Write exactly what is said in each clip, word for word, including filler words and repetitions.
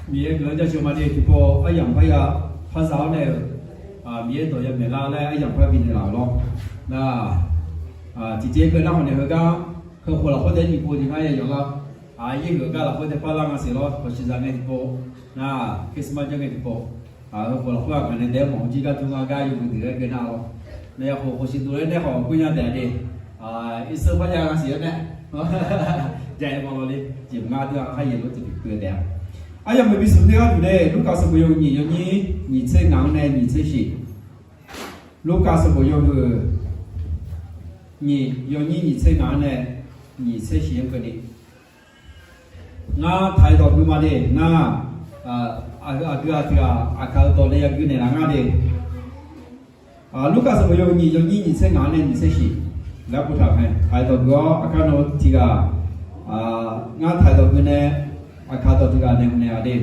Miqyaer guiqlanq jaceuq ma de. Tiqpov aryamq parya par za-awr nae-euq, Miqyaer dawq yamaeq lar laer aryamq par bifnaeq laf-euq lawr. Nar, tiqjeq keuv nar hawq naeq heugar, heukhof lafkhoer taef-aer tiqpov tiq ngar ya yawf lar. Yaer heugar lafkhoer taef par lar nga siq lawr. Hawq siqza ngae tiqpov, nar, Christmas janr ngae tiqpov, heukhof lafkhoer aqgaq nae daef-aer mawf-eu jir gar dur nga gar yawmuiq deuq-aer ghae nar lawr. Nae ya khof khof siq dov laer nae khawf gui nya taef-a de. Irseur parya nga siq-aer nae, ja-aer mawf lawr le. Jeq mq ngar dur-a, khar yaeq lof tiqpov keuv taef-a. Aryamq maeqbi smq tegar duq nae Lurkaf sanqbof yawhuiq nyiq yawnyir nyiq tser ngaq-anr nae nyiq tser shiq. Lurkaf sanqbof yawhuiq nyiq yawnyir nyiq tser ngaq-anr nae nyiq tser shiq-anr keuvni, ngar taq-eu dawq gui ma de. Ngar, aqdui aqdui-aq, aqkaq-eu dawq nae yagui naeqlaf ngar de. Lurkaf sanqbof yawhuiq nyiq yawnyir nyiq tser ngaq-anr nae nyiq tser shiq laer boftaq mae. Taq-eu dawq gui-awr aqkar nawr tiqghaq, ngar taq-eu dawq gui nae aqkaq dawq tiqghaq naeq hmqnaeq-a de.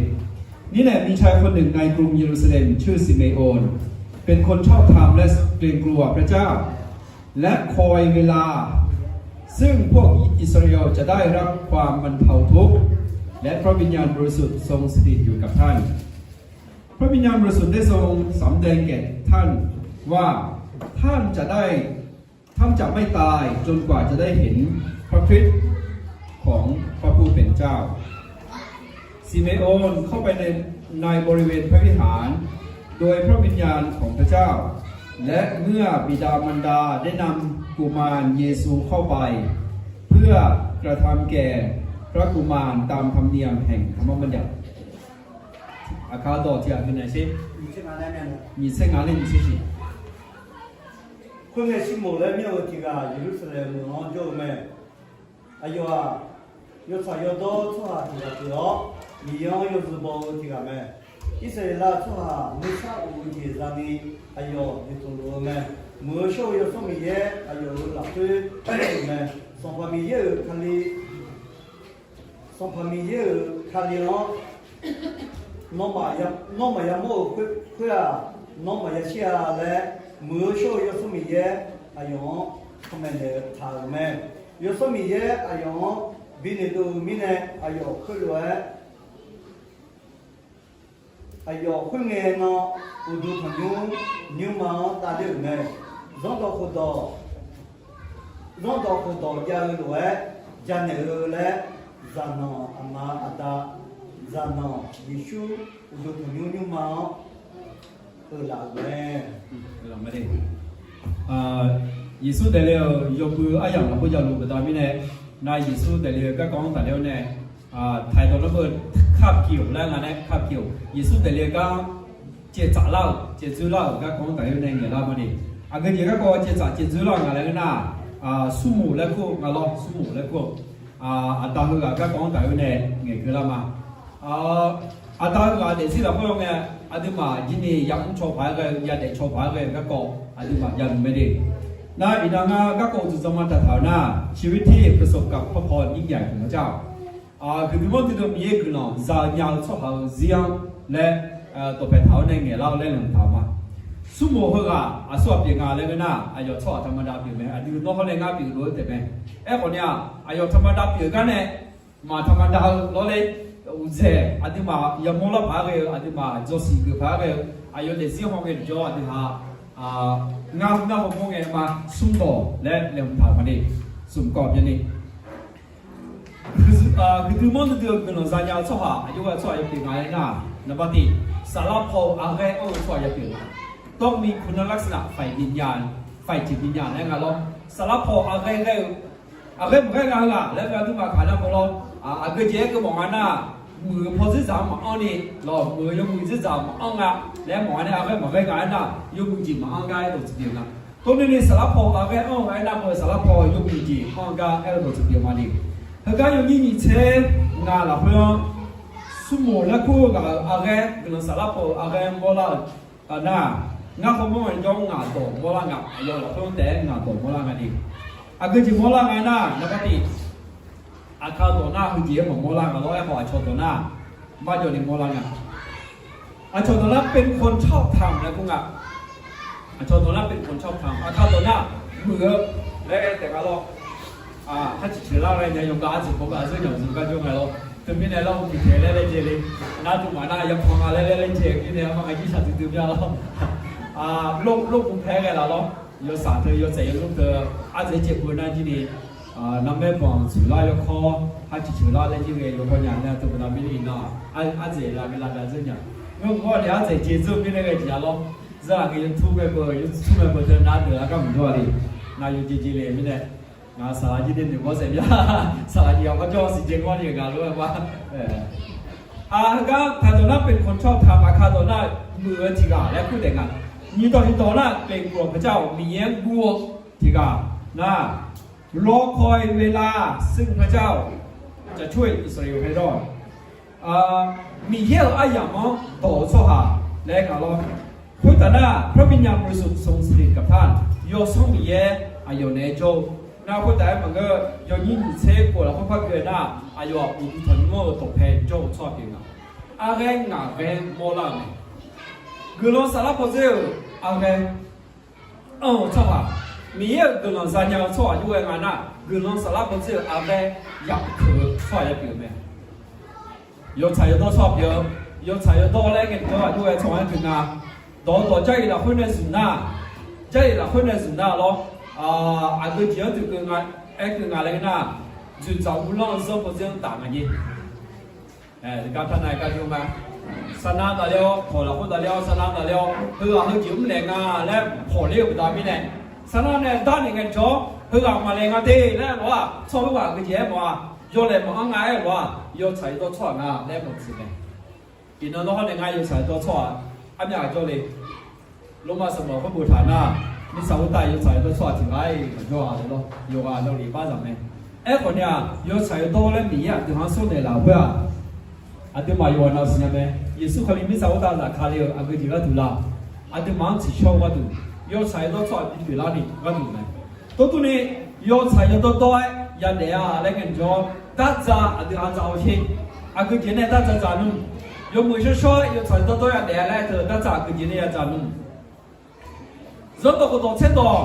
Ni nae มีชายคนหนึ่งในกรุงเยรูซาเล็มชื่อสิเมโอน เป็นคนชอบธรรมและเกรงกลัวพระเจ้า และคอยเวลา ซึ่งพวกอิสราเอลจะได้รับความบรรเทาทุกข์ และพระวิญญาณบริสุทธิ์ทรงสถิตอยู่กับท่าน พระวิญญาณบริสุทธิ์ได้ทรงสำแดงแก่ท่านว่าท่านจะได้ ท่านจะไม่ตายจนกว่าจะได้เห็นพระคริสต์ของพระผู้เป็นเจ้า สิเมโอนเข้าไปใน ในบริเวณพระวิหารโดยพระวิญญาณของพระเจ้า และเมื่อบิดามารดาได้นำกุมารเยซูเข้าไป เพื่อกระทำแก่พระกุมารตามธรรมเนียมแห่งธรรมบัญญัติ Aqkaq dawq tiqghaq gui naeq sher. Nyiq tser ngaq nae nyiq tser shiq. Khoerngae, Sirmoq laer myanr-eu tiqghaq Yeqlursaqlaeq meuq-anr jawr-eu mae. Aqyawf-aq, yawtsaq yawdawr tsawrhaq tiqghaq pyeuf-awr, Miqyaer-anr yawzeu baw-eu tiqghaq mae. Irsaqleqlav tsawrhaq nuisar of-eu jeq zani aqyawf noeqtmq luf-eu mae. Muiq-eu shawr-eu Yawsanr Miqyaer aqyawf-euq lafkhoer aer-eu mae. Sanqpaq Miqyaer-euq Kali Sanqpaq Miqyaer-euq Kali-anr nawr maqya mawr-euq khoer-aq, nawr maqya shir-a laer, muiq-eu shawr-eu Yawsanr Miqyaer aqyawf-anr panmaeq naeq-eu taq-euq mae. Yawsanr Miqyaer aqyawf-anr binoeq dov-eu mirnae, aqyawf khoerlof-aer aqyawf khoerngae nan uqduq tanqnymr nymrma-anr davler-euq mae. Zanrdawq khofdawq, zanrdawq khofdawq jav-eu lof-aer janaeq-eu laer, zaqnanq aqma aqda, zaqnanq Yeqsur uqduq tanqnymr nymrma-anr pyeuflaf-euq mae. Yeqsur daefle-euq yawbui aryamq lafkhoer javluf baqda mirnae, nar Yeqsur daefle-eu garkawv-anr tafler-awr nae, taq-iq dawq nar beu kar pyeuf-awq laer nga nae kar pyeuf-awq. Yeqsur daefle-eu gar caevtsaf lar-euq caevdzoer lar-euq garkawv-anr tafler-awr nae ngaeqlar ma de. Aqgeu jeq garkawv caevtsaf caevdzoer lar-eu nga laer ngeur nar, smrmuiq laer kur nga lawr, smrmuiq laer kur-eu. Aqda heughaq garkawv-anr tafler-awr nae ngaeqkeuv lar ma. Aqda heughaq daefzir lafkhoer-awr ngae, aqduimaf jir ni yamr caw paq-aer ghae-eu, yadaef caw paq-aer ghae-eu garkawv aqduimaf javluf mae de. Nar iqnan ngar garkawv uqduq zanma taqtaq-euq nar, ชีวิตที่ประสบกับพระพรยิ่งใหญ่ของพระเจ้า Huiqdui manr duidui Miqyaer guiqlanq zanya-eu tsawrhaq-euq zir-anr laer dawqpae taq-awr nae ngaeqlar-awr laer laeqhmq taq-euq ma. Smrmoq heughaq aqsurghaq pyeuf nga laer ngeur nar, aqyawf tsawrhaq taqmada pyeuf mae. Aqdui nawr hawr nae ngar pyeuf lof-aer taef mae. Aerkhawf ni-aq, aqyawf taqmada pyeuf gar nae, maq taqmada-eu lawrler, uqdzaeq aqduimaf yamawr lar paq-aer ghae-eu, aqduimaf jawsiq geuf paq-aer ghae-eu, aqyawf daefzir haw ngae tiqjawr aqdui ha ngar ngar hawmawr ngae ma. Smrdawq laer laeqhmq taq-euq ma de. Smq kawv byanni Huiqdui manr duidui-eu guiqlanq zanya-eu tsawrhaq aqjox ghae-eu tsawrhaq yapyeuf nga laer nar, naqba tiq, saflar paw-eu aqghaer anr-eu tsawrhaq yapyeuf nga. ต้องมีคุณลักษณะฝ่ายวิญญาณ ฝ่ายจิตวิญญาณ laer nga lawr. Saflar paw-eu aqghaer ghaer-eu, aqghaer maqghaer nga-eu ghaq laer aqduimaf kaq nar paw lawr. Aqgeu jeq aer keuv mawf nga nar, muiq-eu paw dzerdzaq-anr maqanr ni lawr, muiq-eu yawmuiq dzerdzaq maqanr nga laer mawf nga nae, aqghaer maqghaer nga aer nar, yawmuiq jeq maqanr gar aer dawq tiqpyeuf nga. Tov ni ni saflar paw-eu aqghaer anr-eu nga aer nar, paw-eu saflar paw-eu yawmuiq jeq anr-eu gar aer-eu dawq tiqpyeuf ma de. Heugar yawnyir nyiq tser ngaq lafkhoer-anr, smrmoq laer kur-eu ghaq-euq aqghaer guiqlanq saflar paw-eu aqghaer-anr mawrlar-euq nar, ngar hawmawr-anr jawr ngaq dawq mawrlar nga. Aqyawf lafkhoer-anr taef-aer ngaq dawq mawrlar nga de. Aqgeu jeq mawrlar nga aer nar, naqba tiq, aqkaq dawq nar heujeq-aer maqmawr lar nga lawr. Aerkhawf aqcawq dawq nar marjawv ni mawrlar nga. Aqcawq dawq nar เป็นคนชอบธรรม laer kur nga. Aqcawq dawq nar เป็นคนชอบธรรม. Aqkaq dawq nar muiq-eu laer aer taef nga lawr. Kharciq ceuq lar ghae nya yawqgar arceuq bawgar aqzeur nyamq zmq gar jawr nga lawr. Mirnae lawr, tiqpaeq laer laejae le. Nar duimaf nar yawpanr nga laer laer laejae-eu mirnae armar ngaq jir shaqdui dui mya lawr. Lor, lor gu pae ghae laf lawr. Yawshaq teu yawshaef yawlmr teu ardzaeq caev beu nar jir ni, narmaer banq tsoeqlar yawkawr, har ciqceuq lar laer jir ghae yawkawr nya laer teu baqda mirnae iqnan, ardzaeq lavbi lavdav dzeur nya. Ngar-eu gawr nae ardzaeq jeq dzeur mirnae ghae jeq-a lawr. Zeur-aq ngae yawtur mae beu, yawtur mae beu teu nar deuq-a gar maqjawr-a le. Nar yawjeq jeq le mirnae. Ngaq saqlaq jir de noeq gawr saef mya. Saqlaq jeq-aq gharjawr siqjeq gawr ni-eu ngaq lof-aer ma. Aq, heugar taqdawq nar เป็นคนชอบธรรม aqkar dawq nar muiq-eu tiq ghaq laer kur taef nga. Nyiq dawq tiq dawq nar เป็นบุตรของพระเจ้า Miqyaer-anr guv-eu tiq ghaq nar, รอคอยเวลา ซึ่งพระเจ้าจะช่วยอิสราเอลให้รอด Miqyaer-euq aryamq-anr dawq-eu tsawrhaq laer aer nga lawr. Khoertaf nar, พระวิญญาณบริสุทธิ์ทรงสถิตกับท่าน Yawsanr Miqyaer aqyawf naeq-aer jawr-eu nar, khoertaf-aer maqngeur, yawnyir nyiq tser khof lafkhoer par gui-eu nar, aqyawf-aq uqduq tanqnymr-eu dawqpae jawr-eu tsawrhaq pyeuf nga. Arghaer ngaq ghaer mawrlar-euq mae. Guiqlanq saflar pawdzer-euq arghaer anr-eu tsawrhaq, Miqyaer-euq guiqlanq zanya-eu tsawrhaq jawr ghae nga nar, guiqlanq saflar pawdzer-euq arghaer yaqkeuq-eu tsawrhaq ya pyeuf-eu mae. Yawtsaq yawdawr tsawrhaq pyeuf-eu, yawtsaq yawdawr laer ngae deuq-anr aqjox ghae tsawrhaq-anr pyeuf nga. Dawq-eu dawq Jarlif lafkhoer nae zmq nar, Jarlif lafkhoer nae zmq nar lawr, aqgeu jeq-anr teu keuv nga, aer keuv nga laer nar, dzoeqdzaq uvlanr-eu zanr pawdzer-anr taf nga jer. Gar par nar gar jov nga. Sarnar davler-awr, pawq lafkhoer davler-awr, sarnar davler-awr, heughaq heujeq mrnaeq nga laer pawqler-eu baqda mirnae, sarnar nae darnaeq ngae jawr, heughaq maqlaeq nga de laer lof-aq, tsawrhaq heughaq aqgeu jeq aer mawf-a, yawlaeq maqanr nga aer lof-aq, yawtsaq yawdawr tsawrhaq nga laer mawf-eu siq mae. Iqnan nawr hawr nae ngar yawtsaq yawdawr tsawrhaq armyav ghaq jawr le. Lormav sanqbof khoer boftaq nar, mirtsaq khoertav yawtsaq yawdawr tsawrhaq tiq ghaq-iq maqjawr-a laer lawr, yawqghaq navlef bar zaq mae. Aerkhawf ni-aq, yawtsaq yawdawr laer Miqyaer aqdui-anr smrnaeq laf-eu khoer-aq, aqduimaf yawqghaq nav siqnya mae. Yeqsur Kali mirtsaq khoertav zafkale-eu aqgeu jeq gharduq la, aqduimaf-anr tsiqshawr-eu gharduq, yawtsaq yawdawr tsawrhaq bipyeuf larni gharduq mae. Tov durni, yawtsaq yawdawr dawr-aer yadaef-a laer ngaeqjawr, dardzaq aqdui aqdzaq-awq sher. Aqgeu jeq nae dardzaq dzaq nmr. Yawmuiq shawrshawr-aer yawtsaq yawdawr dawr yadaef-a laer teu dardzaq aqgeu jeq nae yadzaq nmr. Zanrdawq khofdawq tserdawq,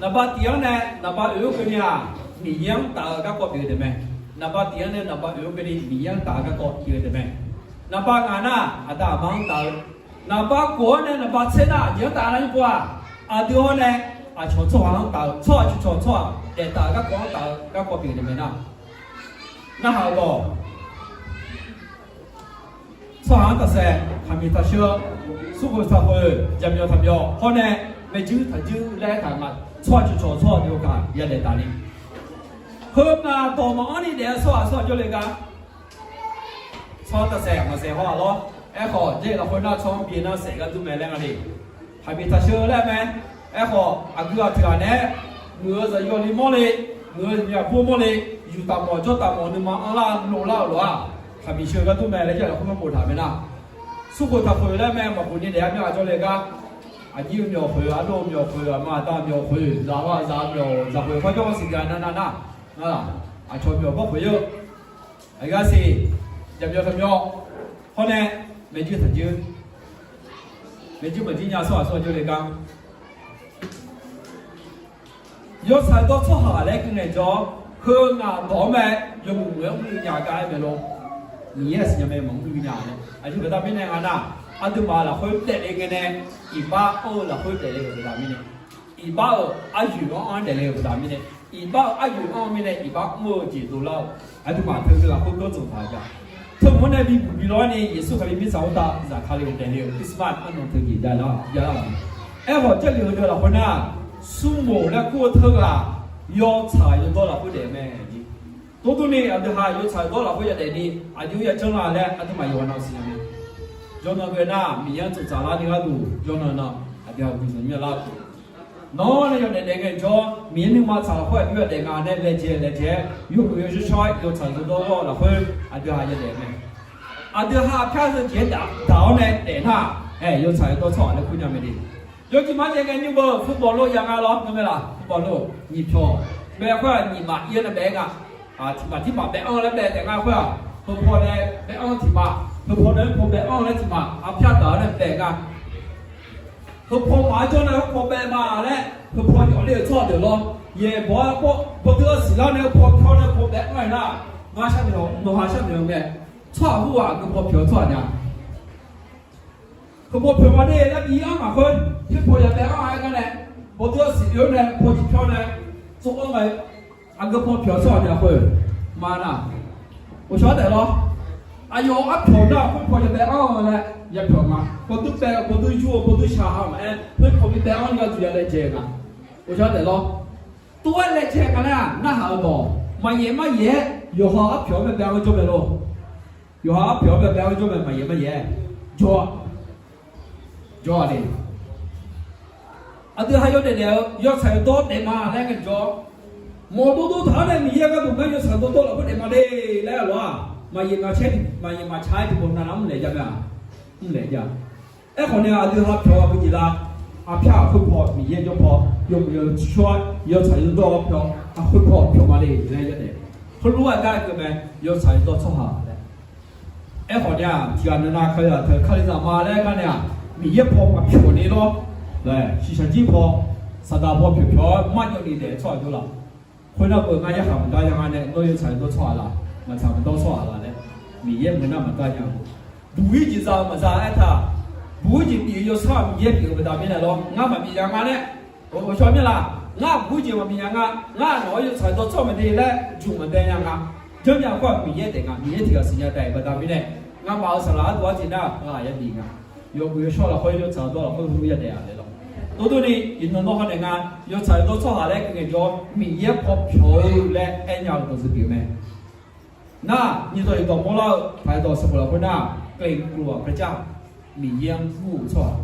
naqba tiq-anr nae naqba oeq-eu keuvni-aq, Miqyaer-anr taf-eu garkawv pyeuf-eu taef mae. Naqba tiq-anr nae naqba oeq-eu keuvni Miqyaer-anr taf-eu garkawv pyeuf-eu taef mae. Naqba ngaq nar, aqda aqma-anr taf-eu, naqba khof-anr nae naqba tser nar, aqjeq-anr taf nar nymr pov-aq, aqdui hawr nae aqcawq tsawrhaq-anr taf-eu, tsawrhaq cawqcawq tsawrhaq daeftaf-eu garkawv-anr taf-eu garkawv pyeuf-eu taef mae nar, narhaq-eu lawq. Tsawrhaq-anr taqsaef, khaqmiq taqsheu, smrkhoeq taqkhoeq, jaqmyawf taqmyawf hawr nae, maeqjuir taqjuir laer aertaq nga. Tsawrhaq cawqcawq tsawrhaq deuq-eu kaq yadaef taf ni, heu ngaq dawq maqanr ni daef-eu tsawrhaq tsawrhaq jawrle gar. Tsawrhaq taqsaef maqsaef haw-aq lawr. Aerkhawf, Jarlif lafkhoer nar tsawrhaq-anr bi nar saef gar dur mae laer nga le. Khaqmiq taqsheu laer mae. Aerkhawf, aqgeu ghaq tiq ghaq nae-aer, muiq-eu zaqyo li mawr le, muiq-eu zaqmyaq bur mawr le, yuftaf mawf jawrtaf mawf nuima anrlar-eu loflar-euq lof-aq, khaqmiq sheu gar dur mae laer Jarlif lafkhoer mawr boftaq mae nar, smrkhoeq taqkhoeq laer mae, maqkhof ni daef-a myanr-a jawrle gar. Aqnyir-eu myawq khoeq, arlawr-eu myawq khoeq, aqma aqda myawq khoeq, zaq-a zaq myawq, zaq khoeq par jawr-a siqnya nar nar nar, aqcawq myawq bawr khoeq-eu, aqgar siq, jaqmyawf taqmyawf hawr nae, maeqjuir taqjuir, maeqjuir maqjuir nya tsawrhaq tsawrhaq jawrle gar. Yawtsaq yawdawr tsawrhaq laer guv ngaeq jawr, heu ngaq dawq-anr mae, yawmuiq muiq-aer mrluiv nya gar aer mae lor. Miqyaer-aq siqnya mae, maqmrluiv nya laer. Aqjeq baqda mirnae nga nar, aqduimaf lafkhoer daefle ngae nae, iqbax anr-eu lafkhoer daefle-euq baqda mirnae, iqbax-euq aryoeq-anr anr daefle-euq baqda mirnae, iqbax-euq aryoeq anr-eu mirnae iqbax mr-eu jeq dovlar-eu, aqduimaf teu lafkhoer geur dzanq taq-a ja. Teuhmq-anr nae bibuq bi lawr-aer ni Yeqsur Kali mirtsaq khoertav zafkale-euq daefle-euq Christmas arnan teujeq javlar-euq mae. Aerkhawf, Jarlif heudeuq lafkhoer nar, smrmoq laer kur-eu teughaq yawtsaq yawdawr lafkhoer daef mae. Tov durni aqdui ha yawtsaq yawdawr lafkhoer yadaef ni aqjox yajanr la laer aqduimaf yawqghaq nav siqnya mae. Jawrnan ghae nar, Miqyaer-anr tsoftsaf larni gharduq jawrnan nan aqdui ha guiqlanq myanrlar-eu Nawr nae yawdaef daef ngaejawr, Miqyaer nuima tsaq lafkhoer aqjox yadaef nga nae laejae laejae-aer, yawmuiq yawshawr shawr-aer yawtsaq yawdawr lafkhoer aqdui ha yadaef mae. Aqdui ha pyar zeu jeq-aer daq-awr nae daef nar, ae, yawtsaq yawdawr tsawrhaq laer kur nya mae de. Yawjeq marjae ngae nymr beu ฟุตบอลโลก ya nga lawr, ngar mae laf, ฟุตบอลโลก nyiq pyawq, bae khoer-aq nyiq maf ir-awr nae bae-aer nga. Tiq maf tiq maf bae-anr laer bae taef nga khoer-aq, heupaw nae bae-anr tiq maf, heupaw nae heupaw bae-anr laer tiq maf, arpyar daq-awr nae bae nga. Heupaw maf-anr jawr nae heupaw bae ma laer, heupaw yawf ler-euq tsawrhaq deuq lawr. Yaeqbawq-aer bawrdui-anr siqlar nae heupaw pyawr nae heupaw bae-anr-aer nar, Ngar sharnoeq-awr, nawqha sharnoeq-eu mae. Tsawrhaq khoerghaq aqgeu paw pyeuf-eu tsawrhaq nya. Heupaw pyeuf ma de laer Miqyaer-anr maqkhoer, khoerpaw yadaef-anr-aer gar nae, bawduiv-anr siqdoer nae, paw tiqpyawr nae, tsov-anr ngae, aqgeu paw pyeuf-eu tsawrhaq nya khoer, ma nar, ghawqshaq-anr daef lawr. Aqyawf-euq arpyawq nar khoerpaw yadaef-anr-eu laer yapyawq nga. Bawduiv paev-eu, bawduiv yur-eu, bawduiv shaq ha maqaer, khoerpaw bi daef-anr ni gharduq yalaejae nga. Ghawqshaq-anr daef lawr. Tov-aer laejae nga nar, narhaq-eu dawq maqyaef maryaef-aer, yawqha arpyawq-anr baebae-anr jawr mae lor. Yawqha arpyawq-anr baebae-anr jawr mae, maqyaef maryaef-aer jawr-a. Jawr-a de. Aqdui ha yawdaef daef-eu yawtsaq yawdawr daef ma laer ngae jawr. Mawq dovdov taq-awr nae Miqyaer gharduq gar yawtsaq yawdawr lafkhoer daef ma de laer-a lof-aq, maqyaef maqcaer, maqyaef maqca-aer tiqpov navnav mrlaeq jav mae-aq, mrlaeq jav. Aerkhawf nae aqdui ha pyawq-eu aqgeu jeq la, aqpyar khoerpaw Miqyaer jawr paw, yawmuiq yawshawr-aer yawtsaq yawdawr-awr pyawq, khoerpaw pyawq ma de laer yawdaef. Heulof-aer gar-aer keuv mae, yawtsaq yawdawr tsawrhaq laer. Aerkhawf nae-aq, tiqghaq navnav kalizaq teu kalizaq ma laer gar nae-aq, Miqyaer paw maqpyawq ni lawr. Laer shiqshaq jir paw, Saqdaq paw pyawq pyawq-aer marjawv ni daef-eu tsawrhaq jawr laf. Khoernar-eu ngar yarkhaq maqdar ya nga nae, nawr yawtsaq yawdawr tsawrhaq la, maqtsaq maqdawr tsawrhaq la laer, Miqyaer meuq nar maqdar nya-eu. Duq-ir jeq za-eu maqza aertaq, buq-ir jeq bif-eu yawsanr-aq Miqyaer pyeuf-eu baqda mirnae lawr, ngar maqbif ya nga nae, ghawqshaq mir laf, ngar buq-ir jeq maqbif nya nga, ngar nawq-anr yawtsaq yawdawr tsawrhaq mae de laer juq maqdae nya nga. Janrnya khoer-aq Miqyaer daef nga, Miqyaer tiqghaq siqnya daef-eu baqda mirnae, ngamaf-euq saqlaq arduq arjeq nar-aq, yabif nga. Yawmuiq yawshawr lafkhoer yawtsaq yawdawr lafkhoer heulof-aer yadaef-a laer lawr. Dawrdawr ni iqnan nawr ha naeq nga, yawtsaq yawdawr tsawrhaq laer keuv ngaejawr, Miqyaer paw pyawq-eu laer aernya-eu dawqtsuif pyeuf mae. Nar, nyiqdawq iqdawq mawrlar-eu paq-aer dawq sanqbof lafkhoer nar, เกรงกลัวพระเจ้า Miqyaer-anr gur-eu tsawrhaq.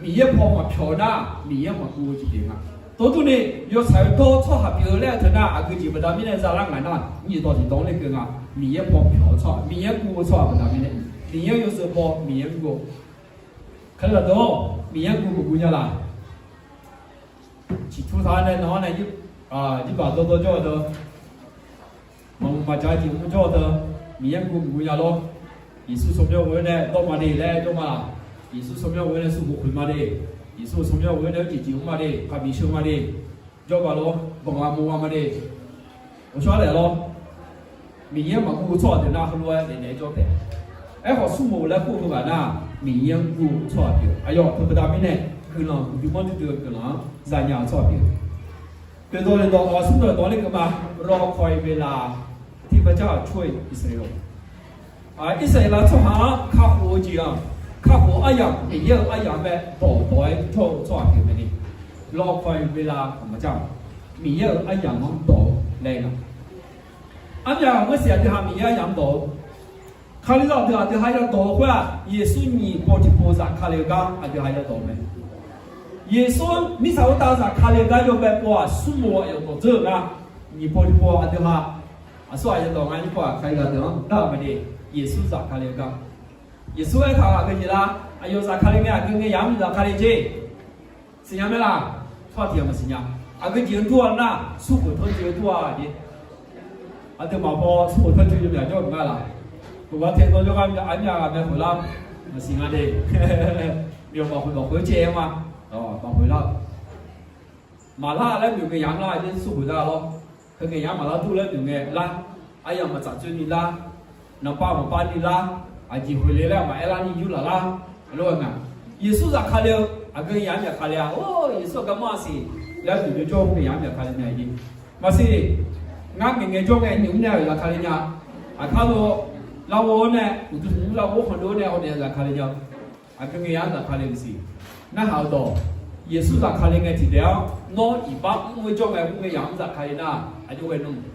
Miqyaer paw maqpyawq-eu nar, Miqyaer-anr maqguv-eu jeq pyeuf nga. Dawrdawr ni yawtsaq yawdawr tsawrhaq pyeuf-eu laer-eu teu nar, aqgeu jeq baqda mirnae zalar ngaq nar, nyiqdawq tiqdawq-anr lekeuv nga. Miqyaer paw pyawq-eu tsawrhaq, Miqyaer guv-eu tsawrhaq baqda mirnae, Miqyaer-anr yawzeu paw Miqyaer-anr gur-eu. Kalizaq deuq-or, Miqyaer-anr guv maqguv nya laf. Ciqtur taq-aer nae nawq-anr nae, jirbaq dawrdawr jawr-eu deuq, maqmuiq maqjaq-eu jeq mr jawr-eu deuq, Miqyaer-anr guv maqguv nya lor. Yeqsur tsawrmyanr ghoe-aer nae dawr ma de laer jawr ma laf. Yeqsur tsawrmyanr ghoe-aer nae smrkhof khoeq ma de. Yeqsur tsawrmyanr ghoe-aer nae arjeq jeq mr ma de, kaqbif sheu ma de. Jawr ma lor, banqma mawrma ma de. Ghawqshaq-anr daef lawr. Miqyaer-anr maqguv-eu tsawrhaq deuq nar heulof-aer daefnaeq-aer jawr taef. Aerkhawf smrkhof laer kur-eu ghaq nar, Miqyaer-anr guv-eu tsawrhaq pyeuf-eu aqyawf teu baqda mirnae, guiqlanq uqduq manr duidui-eu guiqlanq-anr zanya-eu tsawrhaq pyeuf-eu. Pyeuf dawq le dawq-awq smr dawq dawq le keuv ma, รอคอยเวลาที่พระเจ้าช่วยอิสราเอล Irsaqleqlav tsawrhaq-anr kakhof-eu jeq-aq, kakhof-eu aryamq, Miqyaer-euq aryamq mae, dawq dawq-aer jawr-eu tsawrhaq pyeuf mae ni. รอคอยเวลาของพระเจ้า Miqyaer-euq aryamq-anr dawq-eu laer-a. Armyaq ngeur siq aqdui ha Miqyaer aryamq-anr dawq-eu, Kalizaq deuq aqdui ha yadawq-eu khoer-aq, Yeqsur nyiq pov tiqpov zafkale-eu gar aqdui ha yadawq-eu mae. Yeqsur mirtsaq khoertav zafkale-eu gar yawbae pov-aq, smrkhof aqyawf dawq dzeur-euq nga. Nyiq pov tiqpov aqdui ha aqsur ghaq yadawq nga nyiq pov-aq, Kalizaq deuq-anr dar-euq mae de. Yeqsur zafkale-eu gar, Yeqsur aertaq-euq aqgeu jeq la, aqyawf zafkale ngae aqgeu ngae yamq-anr zafkale jeq siqnya mae laf. Tsawrhaq tiq ghaq maqsiq nya. Aqgeu jeq-anr dur-a nar, smrkhof tanrjoe dur-a jeq. Aqduimaf paw smrkhof tanrjoe yawmyaq jawr-euq nga laf. Khof gar tae dawr jawrgar armyaq ghaq mae khof lar maqsiq nga de. Myawq maqkhof dawq khof-aer caev-aer ma. Maqkhof lar-eu maqlar laer noeq ngae yamq lar jeq smrkhof za lawr. Heu ngae yamq maqlar dur laer noeq ngae lar. Aryamq maqtsaf tsoer ni lar. Nanqpav maqpav ni lar. Aqjeq khoeq le laer maqaer lar ni yur laf lar. Lof-aer nga, Yeqsur zafkale-eu aqgeu yamq-anr myaqkale-a. Or, Yeqsur aqgar manr-a siq laer noeq jawr-eu ngae yamq-anr myaqkale nya-a jeq. Maqsiq, ngar ngaeq ngae jawr ngae nymq-mr nae-euq zafkale nya. Aqkar lo, larghov-awr nae uqduq smq mr larghov khanqdov-awr nae awq naeq-a zafkale nya. Aqgeu ngae yamq-anr zafkale maqsiq. Narhaq-eu dawq, Yeqsur zafkale ngae tiqdaef-anr nawr iqbax mr-eu jawr ngae mr ngae yamq-anr zafkale nar, aqjox ghae nmr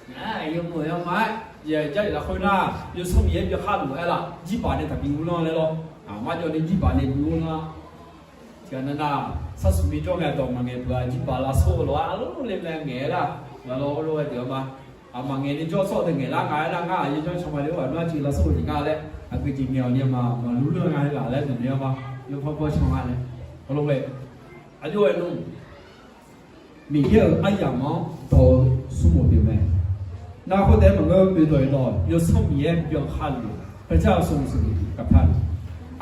Nar, yawmuiq yawma-aer, Jarlif lafkhoer nar, Yawsanr Miqyaer byankhar luf-aer laf, jirbaq nae taqbi uvlanr laer lawr. Aqmarjawv ni jirbaq nae bi uvlanr-a. Tiqghaq navnav, sarsuq bi jawr ngae dawq maqngaeq beuq-a, jirbaq lavsur-eu lof-aer arlawr le mae ngaeq-aer lar, maqlawr lof-aer deuq-a ma. Aqmaqngaeq ni jawr sawr-eu deuq ngaeq lar nga-aer nar, ngar aqyawf janr can ma le-awr aqnmr-a jeq lavsur-eu jeq nga laer, aqgeu jeq ngaeq-awq ni-a ma, maqlur lanr nga-aer laf laer dawq ni-a ma, yawpar bawr can nga laer. Hawr lof-aer aqjox-aer nmr Miqyaer-euq aryamq-anr dawq-eu smrkhof pyeuf mae. Nar khoertaef maqngeur, oeqdawq-iq dawq, Yawsanr Miqyaer byankha luf-eu, พระเจ้าทรงสถิตกับท่าน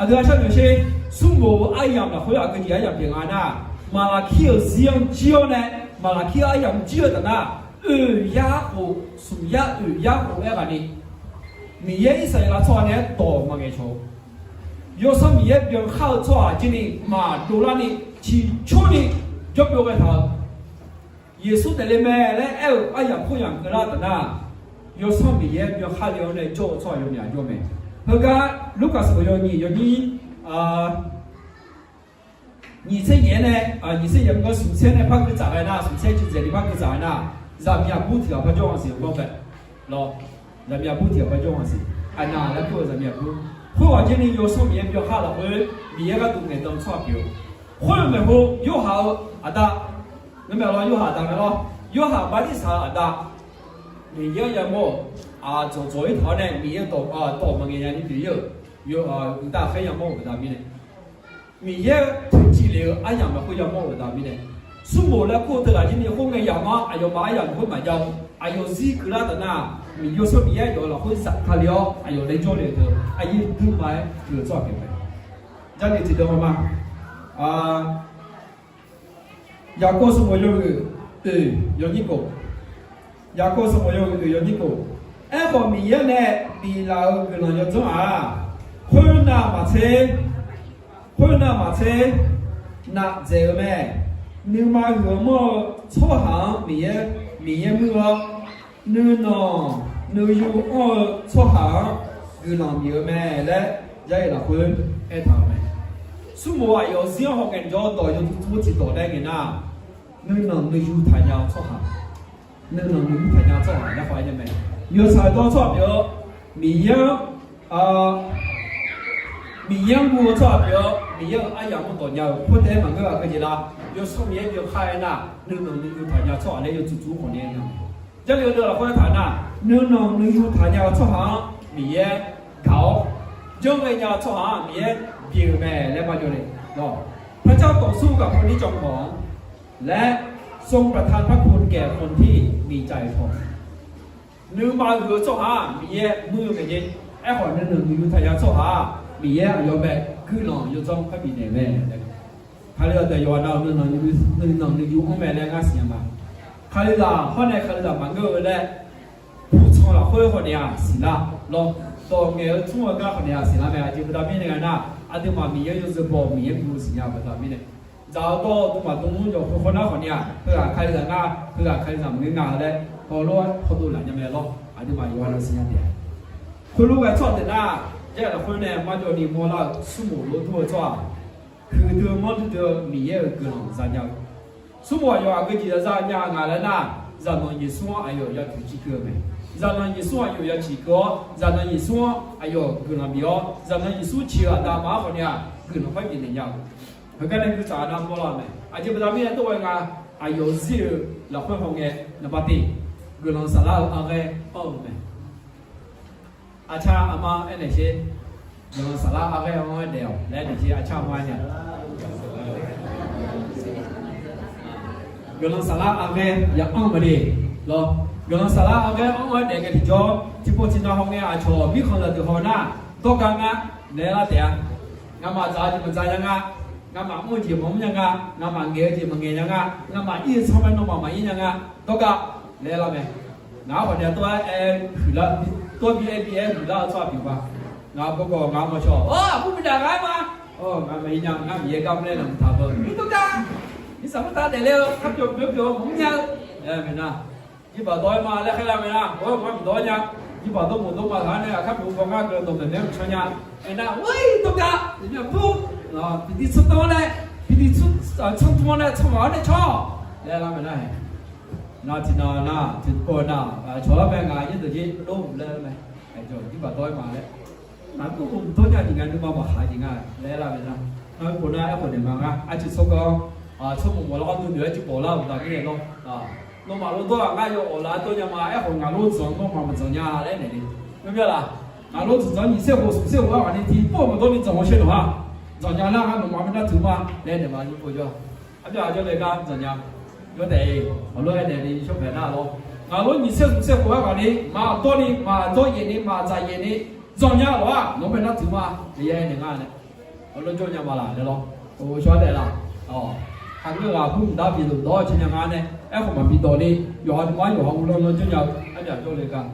Aqdui-aq sharnoeq sher, smrkhof-eu aryamq lafkhoer aqgeu jeq aryamq pyeuf nga nar, Maqlaqkir-euq zir-anr jir-awr nae, Maqlaqkir aryamq jir-eu taf nar, Oeq yar khof, smq yar oeq yar khof-aer ghaq ni, Miqyaer Irsaqleqlav tsawrhaq nae-aer dawq maqngaeq cawq-eu, Yawsanr Miqyaer byankhar-eu tsawrhaq jir ni maqdov larni ciqcurni jawrbyov ghae taq-eu, Yeqsur taef le mae laer aer-euq aryamq khoeryamq keuvlar taf nar, Yawsanr Miqyaer byankhar le-awr nae jawr-eu tsawrhaq yawmyaq jawr mae. Heugar Lurkaf sanqbof yawnyir yawnyir nyiq tser nyaef-aer nae, nyiq tser nyaef maqngeur smq tser nae par gui tsaf ghae nar, smq tser cuiv dzaeq ni par gui tsaf ghae nar, zaqmiq aqbur tiq ghaq par jawr-eu siq-eu gawr bae lawr. Zaqmiq aqbur tiq ghaq par jawr-eu siq. Aqnaq laer kur-eu zaqmiq aqbur. Khoerghaq jir ni Yawsanr Miqyaer byankhar lafkhoer Miqyaer gharduq ngaeqdan-eu tsawrhaq pyeuf-eu. Khoer maeqhu Yorhaq-eu aqda, ngar maeq lawr, Yorhaq aqda mae lawr. Yorhaq bartirsaq-eu aqda, Miqyaer yamawr-euq aqdzawq dzawq-ir taq-awr nae Miqyaer dawq dawq maqngaeq nya ni pyeuf-ir-euq, uqdav khaer yamawr-euq baqda mirnae, Miqyaer-eu toeqciv lef-eu aryamq lafkhoer yamawr-euq baqda mirnae, smrmof laer kur-eu teughaq jir ni khoerngae yamq-anr aqyawfmaf aryamq lafkhoer maqjav-eu, aqyawf zir keuvlar taf nar, Miqyaer Yawsanr Miqyaer aqyawf lafkhoer zafkale-awr aqyawf laer jawrle-eu teu aqyuif duima-aer pyeuf-eu tsawrhaq pyeuf mae. Jarlif tiqdeuq-a ma, Yaqkov sanqbof yawhuiq oeq yawnyir khof, Yaqkov sanqbof yawhuiq oeq yawnyir khof, Aerkhawf Miqyaer nae biflaf-euq guiqlanq yawdzanr-aq, khoernav maqtser, khoernav maqtser navdzaeq-eu mae. Nuima huiq-eu mawr-eu tsawrhaq-anr Miqyaer, Miqyaer muir-awr, nuinanq nuiyu anr-eu tsawrhaq-anr guiqlanq bif-eu mae laer Jarlif lafkhoer aertaq-euq mae. Smrmof aqyawf zir-anr haw ngae jawr dawq yawdui tmr tiqdawq laer ngae nar, nuinanq nuiyu taqnya-eu tsawrhaq, nuinanq nuiyu taqnya-eu tsawrhaq laer khawf-aer nya mae. Yawtsaq dawr tsawrhaq pyeuf-eu, Miqyaer-anr Miqyaer-anr guv-eu tsawrhaq pyeuf-awr, Miqyaer-euq aryamq-anr dawq nya-eu khoertav-aer maqngeur-aq keujeq lar. Yawsanr Miqyaer yawkhav-aer nar, nuinanq nuiyu taqnya tsawrhaq laer yawtsuf tsuf khawf ni-aer nya. Jarlif-eu deuq lafkhoer taq nar, nuinanq nuiyu taqnya-eu tsawrhaq-anr Miqyaer gaq-awr, janrghae nya-eu tsawrhaq-anr Miqyaer bif-euq mae laer marjawv le. พระเจ้าต่อสู้กับคนที่จองหอง และทรงประทานพระคุณแก่คนที่มีใจทอง Nuima huiq-eu tsawrhaq-anr Miqyaer muir-eu mae jeq. Aerkhawf nuinanq nuiyu taqnya tsawrhaq-aq, Miqyaer aqyawf bae guiqlanq yawdzanr par bifnaeq mae. Kalizaq deuq yawqha nav-euq nuinanq nuiyu anr mae laer ngar siqnya ma. Kalizaq hawr nae kalizaq maqngeur-eu laer, puqtsanq lafkhoer khawf ni-aq siqlar lawr. Dawq ngaeq-eu tmr-eu gar khawf ni-aq siqlar mae. Aqjeq baqda mirnae nga nar, aqduimaf Miqyaer yawzeu baw-eu Miqyaer guv-eu siqnya baqda mirnae, dzaq-eu dawr-eu duimaf dm mr yawq khoerkhawf nar khawf ni-aq, heughaq kalizaq ngar, heughaq kalizaq maqngeur nga laer hawlof-aer hawdov laf nya mae lawr. Aqduimaf yawqha nav siqnya taef-a. Khoerlof ghae tsawrhaq taef nar, Jarlif lafkhoer nae marjawv ni mawrlar-eu smrmof lof dur-eu tsawrhaq, huiqdui manrdui dui-eu Miqyaer-euq guiqlanq zanya-eu. Smrmof aqyawf aqgeu jeq za nya nga laer nar, zaqnanq Yeqsur-anr aqyawf ya toeqciv keuv-eu mae. Zaqnanq Yeqsur aqyawf ya ciq keuv-awr, zaqnanq Yeqsur-anr aqyawf guiqlanq bif-awr, zaqnanq Yeqsur ciq-eu aqda aqma-anr khawf ni-aq, guiqlanq par bifnaeq nya-eu. Heugar nae guiqtsaq nar mawrlar-eu mae. Aqjeq baqda mirnae dov ghae nga, aqyawf zir-eu lafkhoer hawngae, naqba teq, guiqlanq saflar-eu arghaer anr-eu mae. Aqcar aqma aernaeq sher, guiqlanq saflar arghaer anr-aer daef-awq laer aernaeq sher, aqcar aqma nya. Guiqlanq saflar arghaer ya anr-eu mae de lawr. Guiqlanq saflar arghaer anr-aer daef ngae tiqjawr, tiqpov tiqnan hawngae aqcawq mirkhanq zaqdeuq haw nar, dawrgar ngar laer lar taef-a. Ngamaf dzaq-eu jeq maqdzaq nya nga. Ngamaf mr-eu jeq maqmr nya nga. Ngamaf ngaeq-eu jeq maqngaeq nya nga. Ngamaf ir-eu tsanr mae nawmaf maqir nya nga. Dawrgar laer lar mae. Ngaq-anr khawf ni-aq tov-aer aer huiqlar, tov-aer bi aer bi aer huiqlar-eu tsawrhaq pyeuf ba. Ngaq-euq bawgawq ngaq-anr mawshawr-awq, aqbur miqdaq ngar-aer ma. Ngaq maqir nya, ngar Miqyaer gar mr laer naqmq taq beu. Mirtsaq khoertav daefle-eu kharpyawq byawr byawq maqmr nya-eu laer mae nar, jirbaq dawr-aer ma laer khaerlar mae nar, oer ma miqdawr nya. Jirbaq dawr mq dawr ma ghaq nae aqkar pyeuf-eu baw ngar guiqlanq dawqmaeq maer mq can nya. Aernar, oer dawrgar, aqyawf aqbur, tiqtiv tsawrdanr nae, tiqtiv tsawrdanr nae tsawrmawq-anr nae cawr laer lar mae nar-aq, nar tiqnan nar tiqpov nar, cawq lar mae, ngaq yaerdawq jir dov laer lar mae. Aqyawf jirbaq dawr-aer ma laer, ngaq-anr dov mq dawr nya jeq nga, nuima maqkhaq jeq nga laer lar mae nar, ngar khof nar aerkhof naeq ma ngar arciv tsawrganr, tsawrmawq mawq lar-awr nuinoeq-aer jirbawq lar-euq baqda mirnae lawr. Nawmaf lof dawr-aq ngar yawawf laf-aer dawr nya ma, aerkhawf ngaq lof dzanq nawmaf maqdzanq nya laer naeq le. Nymr mya laq, ngaq lof dzanq dzanq nyiq tser khof smq tser khof-aer ghaq ni tiqpov maqdawr ni dzanq-awr shaer nawq-a, dzanq nya lar ngar nawmaf maqnar teuq ma laer naeq ma nymr pov jawr. Arbyaq jawr nae gar dzanq nya. Jawr taef-a, aqlof-aer naeq ni shawr paeq nar lawr. Ngaq lof nyiq tser smq tser khof-aer ghaq ni maqdawr ni maqdzawr yaef ni maqdzaq yaef ni dzanq nya lawq-aq nawq-anr bae nar teuq ma laer ya-aer naeq ngar nae. Aqlof jawr nya ma laq laer lawr. Shawr-aer taef laq. Haqgeur ghaq bur mqdar bif luf dawr-eu cae nya ngar nae. Aerkhawf maqbi dawq ni, yawqha nuima-anr yawqha uvlanr lanr janrnya-eu armyaf jawrle gar,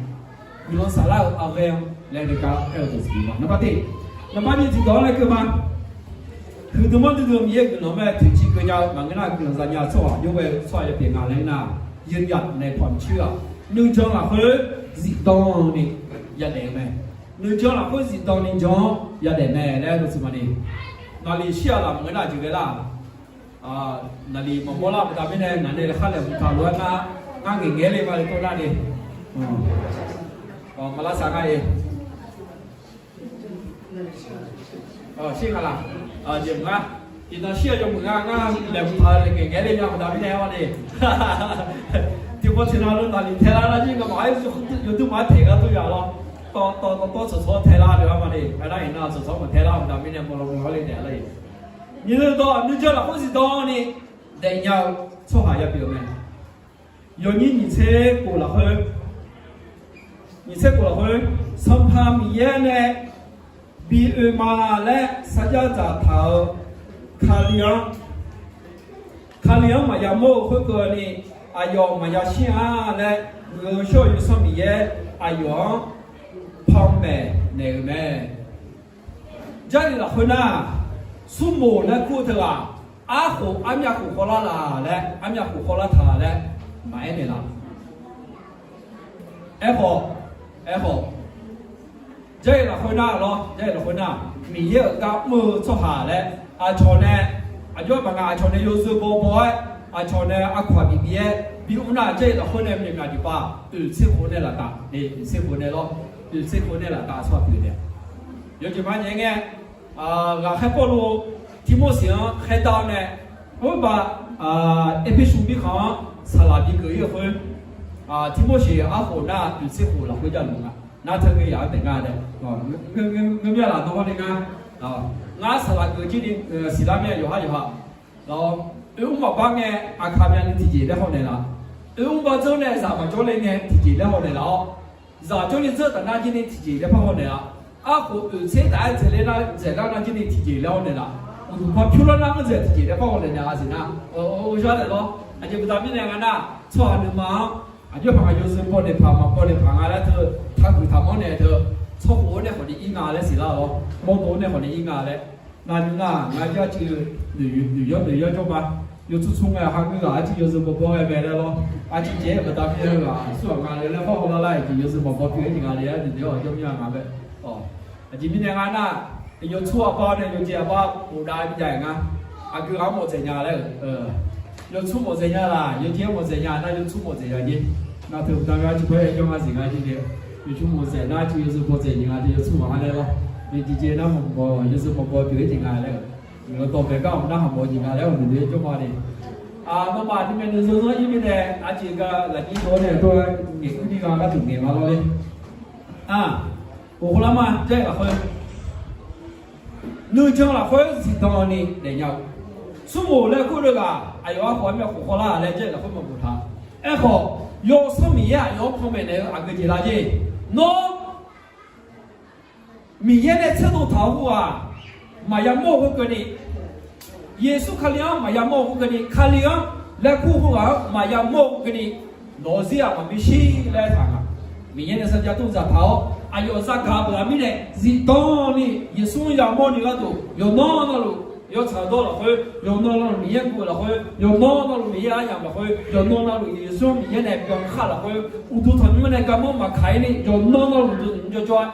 guiqlanq saflar-eu arghaer-anr laer le gar aer-eu dawq siq ma. Naqbar te, naqbar ni tiqdawq-anr laer keuv ma. Huiqdui manr duidui-eu Miqyaer guiqlanq mae, toeqciv keuvnya-eu maqngeur nar guiqlanq zanya-eu tsawrhaq yawghae-eu tsawrhaq yawpyaeq nga laer nar, yawnyaf naeq pawq mqcoer-aq, nuijan lafkhoer zifdan ni yadaef-eu mae. Nuijan lafkhoer zifdan ni jan-anr yadaef mae laer dawq siq ma ni. Naqliq shir-aq laf maqngeur nar aqjeq ghae lar-aq, naqliq maqmawr lar baqda mirnae ngaq nae laer khar laeqhmq taq lof-aer ngar, ngar ngaeqngaeq le ma le tov nar ni. Maqlar saq ngar-e. Shir nga laq? Jeq mq ngar. Iqnan shir-eu yawmuiq ngar, ngar laeqhmq taq-eu ngaeqngaeq le nya baqda mirnae-awr ni. Tiqpov tiqnan lo naqliq tae lar nar jir ngamaf-aer yawduq maqaer taeq gar tov yaq lawr. Tawv tawv tawv tawv tsawq tsawq tae lar le-ar ma ni. Aernar iqnan tsawq tsawq maqtae lar baqda mirnae mawlaw mawlaw le taef lar-iq. Nyiq le dawq nuijan lafkhoer zifdan ni daefnya-eu tsawrhaq ya pyeuf-eu mae. Yawnyir nyiq tser khof lafkhoer, nyiq tser khof lafkhoer, Sanqpaq Miqyaer nae bi oe ma laer sarjax dzaqtaq-eu Kali-anr, Kali-anr maqya mawr-eu khoerkeuvni aqyawf maqya shir-a laer, muiq-eu shawr-eu Yawsanr Miqyaer aqyawf-anr panmaeq naeq-euq mae. Jarlif lafkhoer nar, smrmof laer kur-eu teughaq, arkhof armyav khof khawvlar laq laer, armyav khof khawvlar taq laer maqaer naeqlaf. Aerkhawf, aerkhawf, Jarlif lafkhoer nar lawr, Jarlif lafkhoer nar, Miqyaer-euq gar mr-eu tsawrhaq laer, aqcawq nae, aqjox-aer baqngaq aqcawq nae yawzeu bawbaw-aer, aqcawq nae arkawq-aq bif bif-aer bi mr nar, Jarlif lafkhoer nae myaqmyaq tiqpav oeq tser khof nae laf taf, oeq tser khof nae lawr, oeq tser khof nae laf taf tsawrhaq pyeuf taef. Yawjeq ma nyaef ngae, ghaqkhaer Pawrluv Tirmorseq-anr khaerdar-awr nae, oerba Erpersu mirkhanq-anr saqlaq bi geuf-ir-eu khoer, Tirmorseq arkhof nar oeq tser khof lafkhoer javluf nga. Nar teu ghae yaq-anr taef nga nae, ngeur mya laf dawr hawr ni ngar, ngar saqlaq geuf jir ni siqlar mya yawqhar yawqha lawr. Oermr maqbar ngae, aqkaq myavnuiv tiqjeq laer haw naeqlaf. Oermr bar dzeur nae zaq maqjawr le ngae tiqjeq laer haw naeqlaf-awr, zaq jawrle dzeur taf nar jir ni tiqjeq laer par haw naeqlaf. Arkhof oeq tser taf-aer dzaeqler nar dzaeqlar nar jir ni tiqjeq laer haw naeqlaf. Uqduq par pyur lar nar mr dzaeq tiqjeq laer par haw naeqlaf-a siq nar, ghawqshar naeq lawr. Aqjeq baqda mirnae nga nar, tsawrhaq nuima-anr aqjox paq nga yawzeu baw naeq paq maqbaw naeq paq nga laer teu, taqguiq taqmanr naeq teu, tsawrkhof-awr nae khawf ni ir nga laer siqlar-awr, mawrdo-awr nae khawf ni ir nga laer. Navni nar, ngar jir arciv noeq yawr noeq yawr jawr ma. Yawtsur tsur ngae, ha ngeur ghaq arciv yawzeu bawbaw ghae mae laer lawr. Arciv caev-aer baqda mirnae heu ghaq aqsur ghaq nga le laer hawr hawlar lar-iq jeq yawzeu maqbaw pyeuf-aer jeq nga le laer noeq noeq-awr aqjawr mir-a nga bae. Aqjeq mirnae nga nar, yawtsur aqbar nae yawjaev aqbar ghofdav-aer bijav-aer nga. Aqgeu ghaq-anr mawf dzaeq nya laer-euq, yawtsur mawf dzaeq nya laq, yawjaev mawf dzaeq nya nar yawtsur mawf dzaeq nya jeq. Nar teu baqda mirnae arciv khoer-aer jawr nga siq nga jeq nae, yawtsur mawf dzaeq nar arciv yawzeu baw dzaeq jeq nga jeq yawtsur maq-anr laer lawr. Yawjeq jeq nar maqbaw yawzeu bawbaw pyeuf-aer jeq nga laer-euq, yawqdawq baeq gar-awq nar haq mawf-eu jeq nga laer-awq noeq-aer jawr ma ni. Nawmaf nuimaeq nuizanr zanr ir mirnae arciv gar lafjir dov-awr nae dov-aer ngaeq kuir ni gha gharduq ngaeq ma lawr le. Ghoflar ma, Jarlif lafkhoer nuijan lafkhoer zifdan ni daefnya-eu, smrmof laer kur-eu ghaq aqyawf arkhof armyav khof khawvlar laer Jarlif lafkhoer maqghof taq. Aerkhawf, Yawsanr Miqyaer aqyawf-anr panmaeq naeq-eu aqgeu jeq lar jer. Nawr Miqyaer nae tserdov taq-eu khoerghaq maqya mawr-eu khoerkeuvni, Yeqsur Kali-anr maqya mawr-eu khoerkeuvni, Kali-anr laer kur-eu khoerghaq-anr maqya mawr-eu khoerkeuvni, nawq-eu zir-aq maqbi shir laer taq nga. Miqyaer nae sarjax tov dzaq taq-awr aqyawf zagaq-eu beuq-aq mirnae zifdan ni Yeqsur-anr yamawr ni gharduq, yawqnan navluf yawtsaq dawr lafkhoer, yawqnan navluf Miqyaer guv-eu lafkhoer, yawqnan navluf Miqyaer aryamq lafkhoer, yawqnan navluf Yeqsur-anr Miqyaer nae byankhar lafkhoer, uqduq tanqnymr nae garmanr maqkaq-ir ni yawqnan navluf duq jawrjawr-aer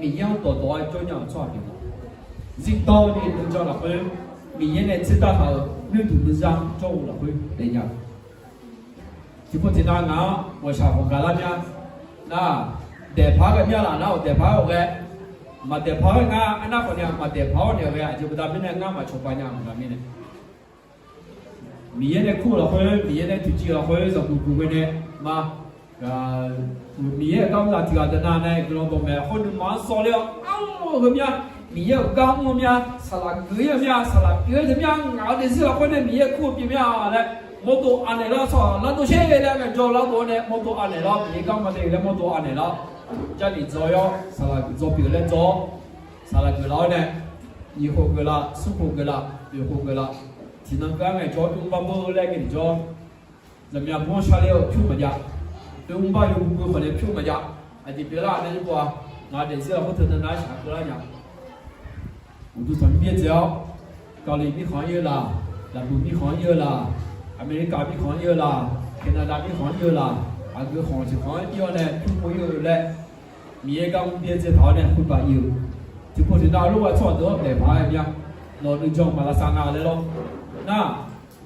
Miqyaer-anr dawqdawq-aer jawr nya-euq tsawrhaq pyeuf-a. Zifdan ni nuijan lafkhoer Miqyaer nae tserdar taq-euq nuirduq nuizar jawr-eu lafkhoer daefnya-eu. Tiqpov tiqnav ngaq-anr ghawqshaq ghawqgaq lar mya. Nar, daeqpaq-aer ghae mya laf nar-awq, daeqpaq-aer ghawqghae. Maqdaeqpaq-aer ngar aernar khawf ni-aq, maqdaeqpaq-awr naeq-eu ghae aqjeq baqda mirnae ngar maqcawq ba nya-eu baqda mirnae. Miqyaer nae kur-eu lafkhoer, Miqyaer nae toeqciv lafkhoer zanqguq guq ghae nae ma. Miqyaer-euq gar mr zaq tiq ghaq deuq nav nae guiqlanq dawqmaeq hawr nuima-anr sawv ler-awr, armr-eu heumya, Miqyaer-euq gar mr-eu mya, saqlaq geuf-ir-eu mya, saqlaq pyeuf-eu mya, ngaq-eu daefzir lafkhoer nae Miqyaer kur-eu pyeuf mya laer, mawrdov anaeq lar tsawrhaq lar dov sher laer ngaejawr lar dov-awr nae mawrdov anaeq lar, Miqyaer gar maqdae laer mawrdov anaeq lar. Jarlif dzaw-awr saqlaq dzaw pyeuf laer dzaw-awr, saqlaq geuflar-awr nae, nyiq khof geuflar, smr khof geuflar, oeq khof geuflar, tiqnan gar ngaejawr mr bar beu laer ngae tiqjawr zaqmya bawr sharler-eu pyur maqjav. Oermr bar yawmuiq gui khawf nae pyur maqjav. Aqjeq pyeuflar nae yawbov-a. Ngaq daefzir lafkhoer teunav nar shaq keuvlar nya. Uqduq tanqnymr byaerdzae-awr, Kali mirkhanq-anr ir-eu la, Laqduq mirkhanq-anr ir-eu la, America mirkhanq-anr ir-eu la, Canada mirkhanq-anr ir-eu la, aqgeu khanq tiq khanq-anr ir-awr nae pyur pov ir-eu laer, Miqyaer gar mr byaerdzae taq-awr nae khoerbav ir-eu. Tiqpov tiqnav lof-aer tsawrhaq deuq-anr daeqpaq-aer mya. Nawq nuijan maqlavsav nga laer lawr. Nar,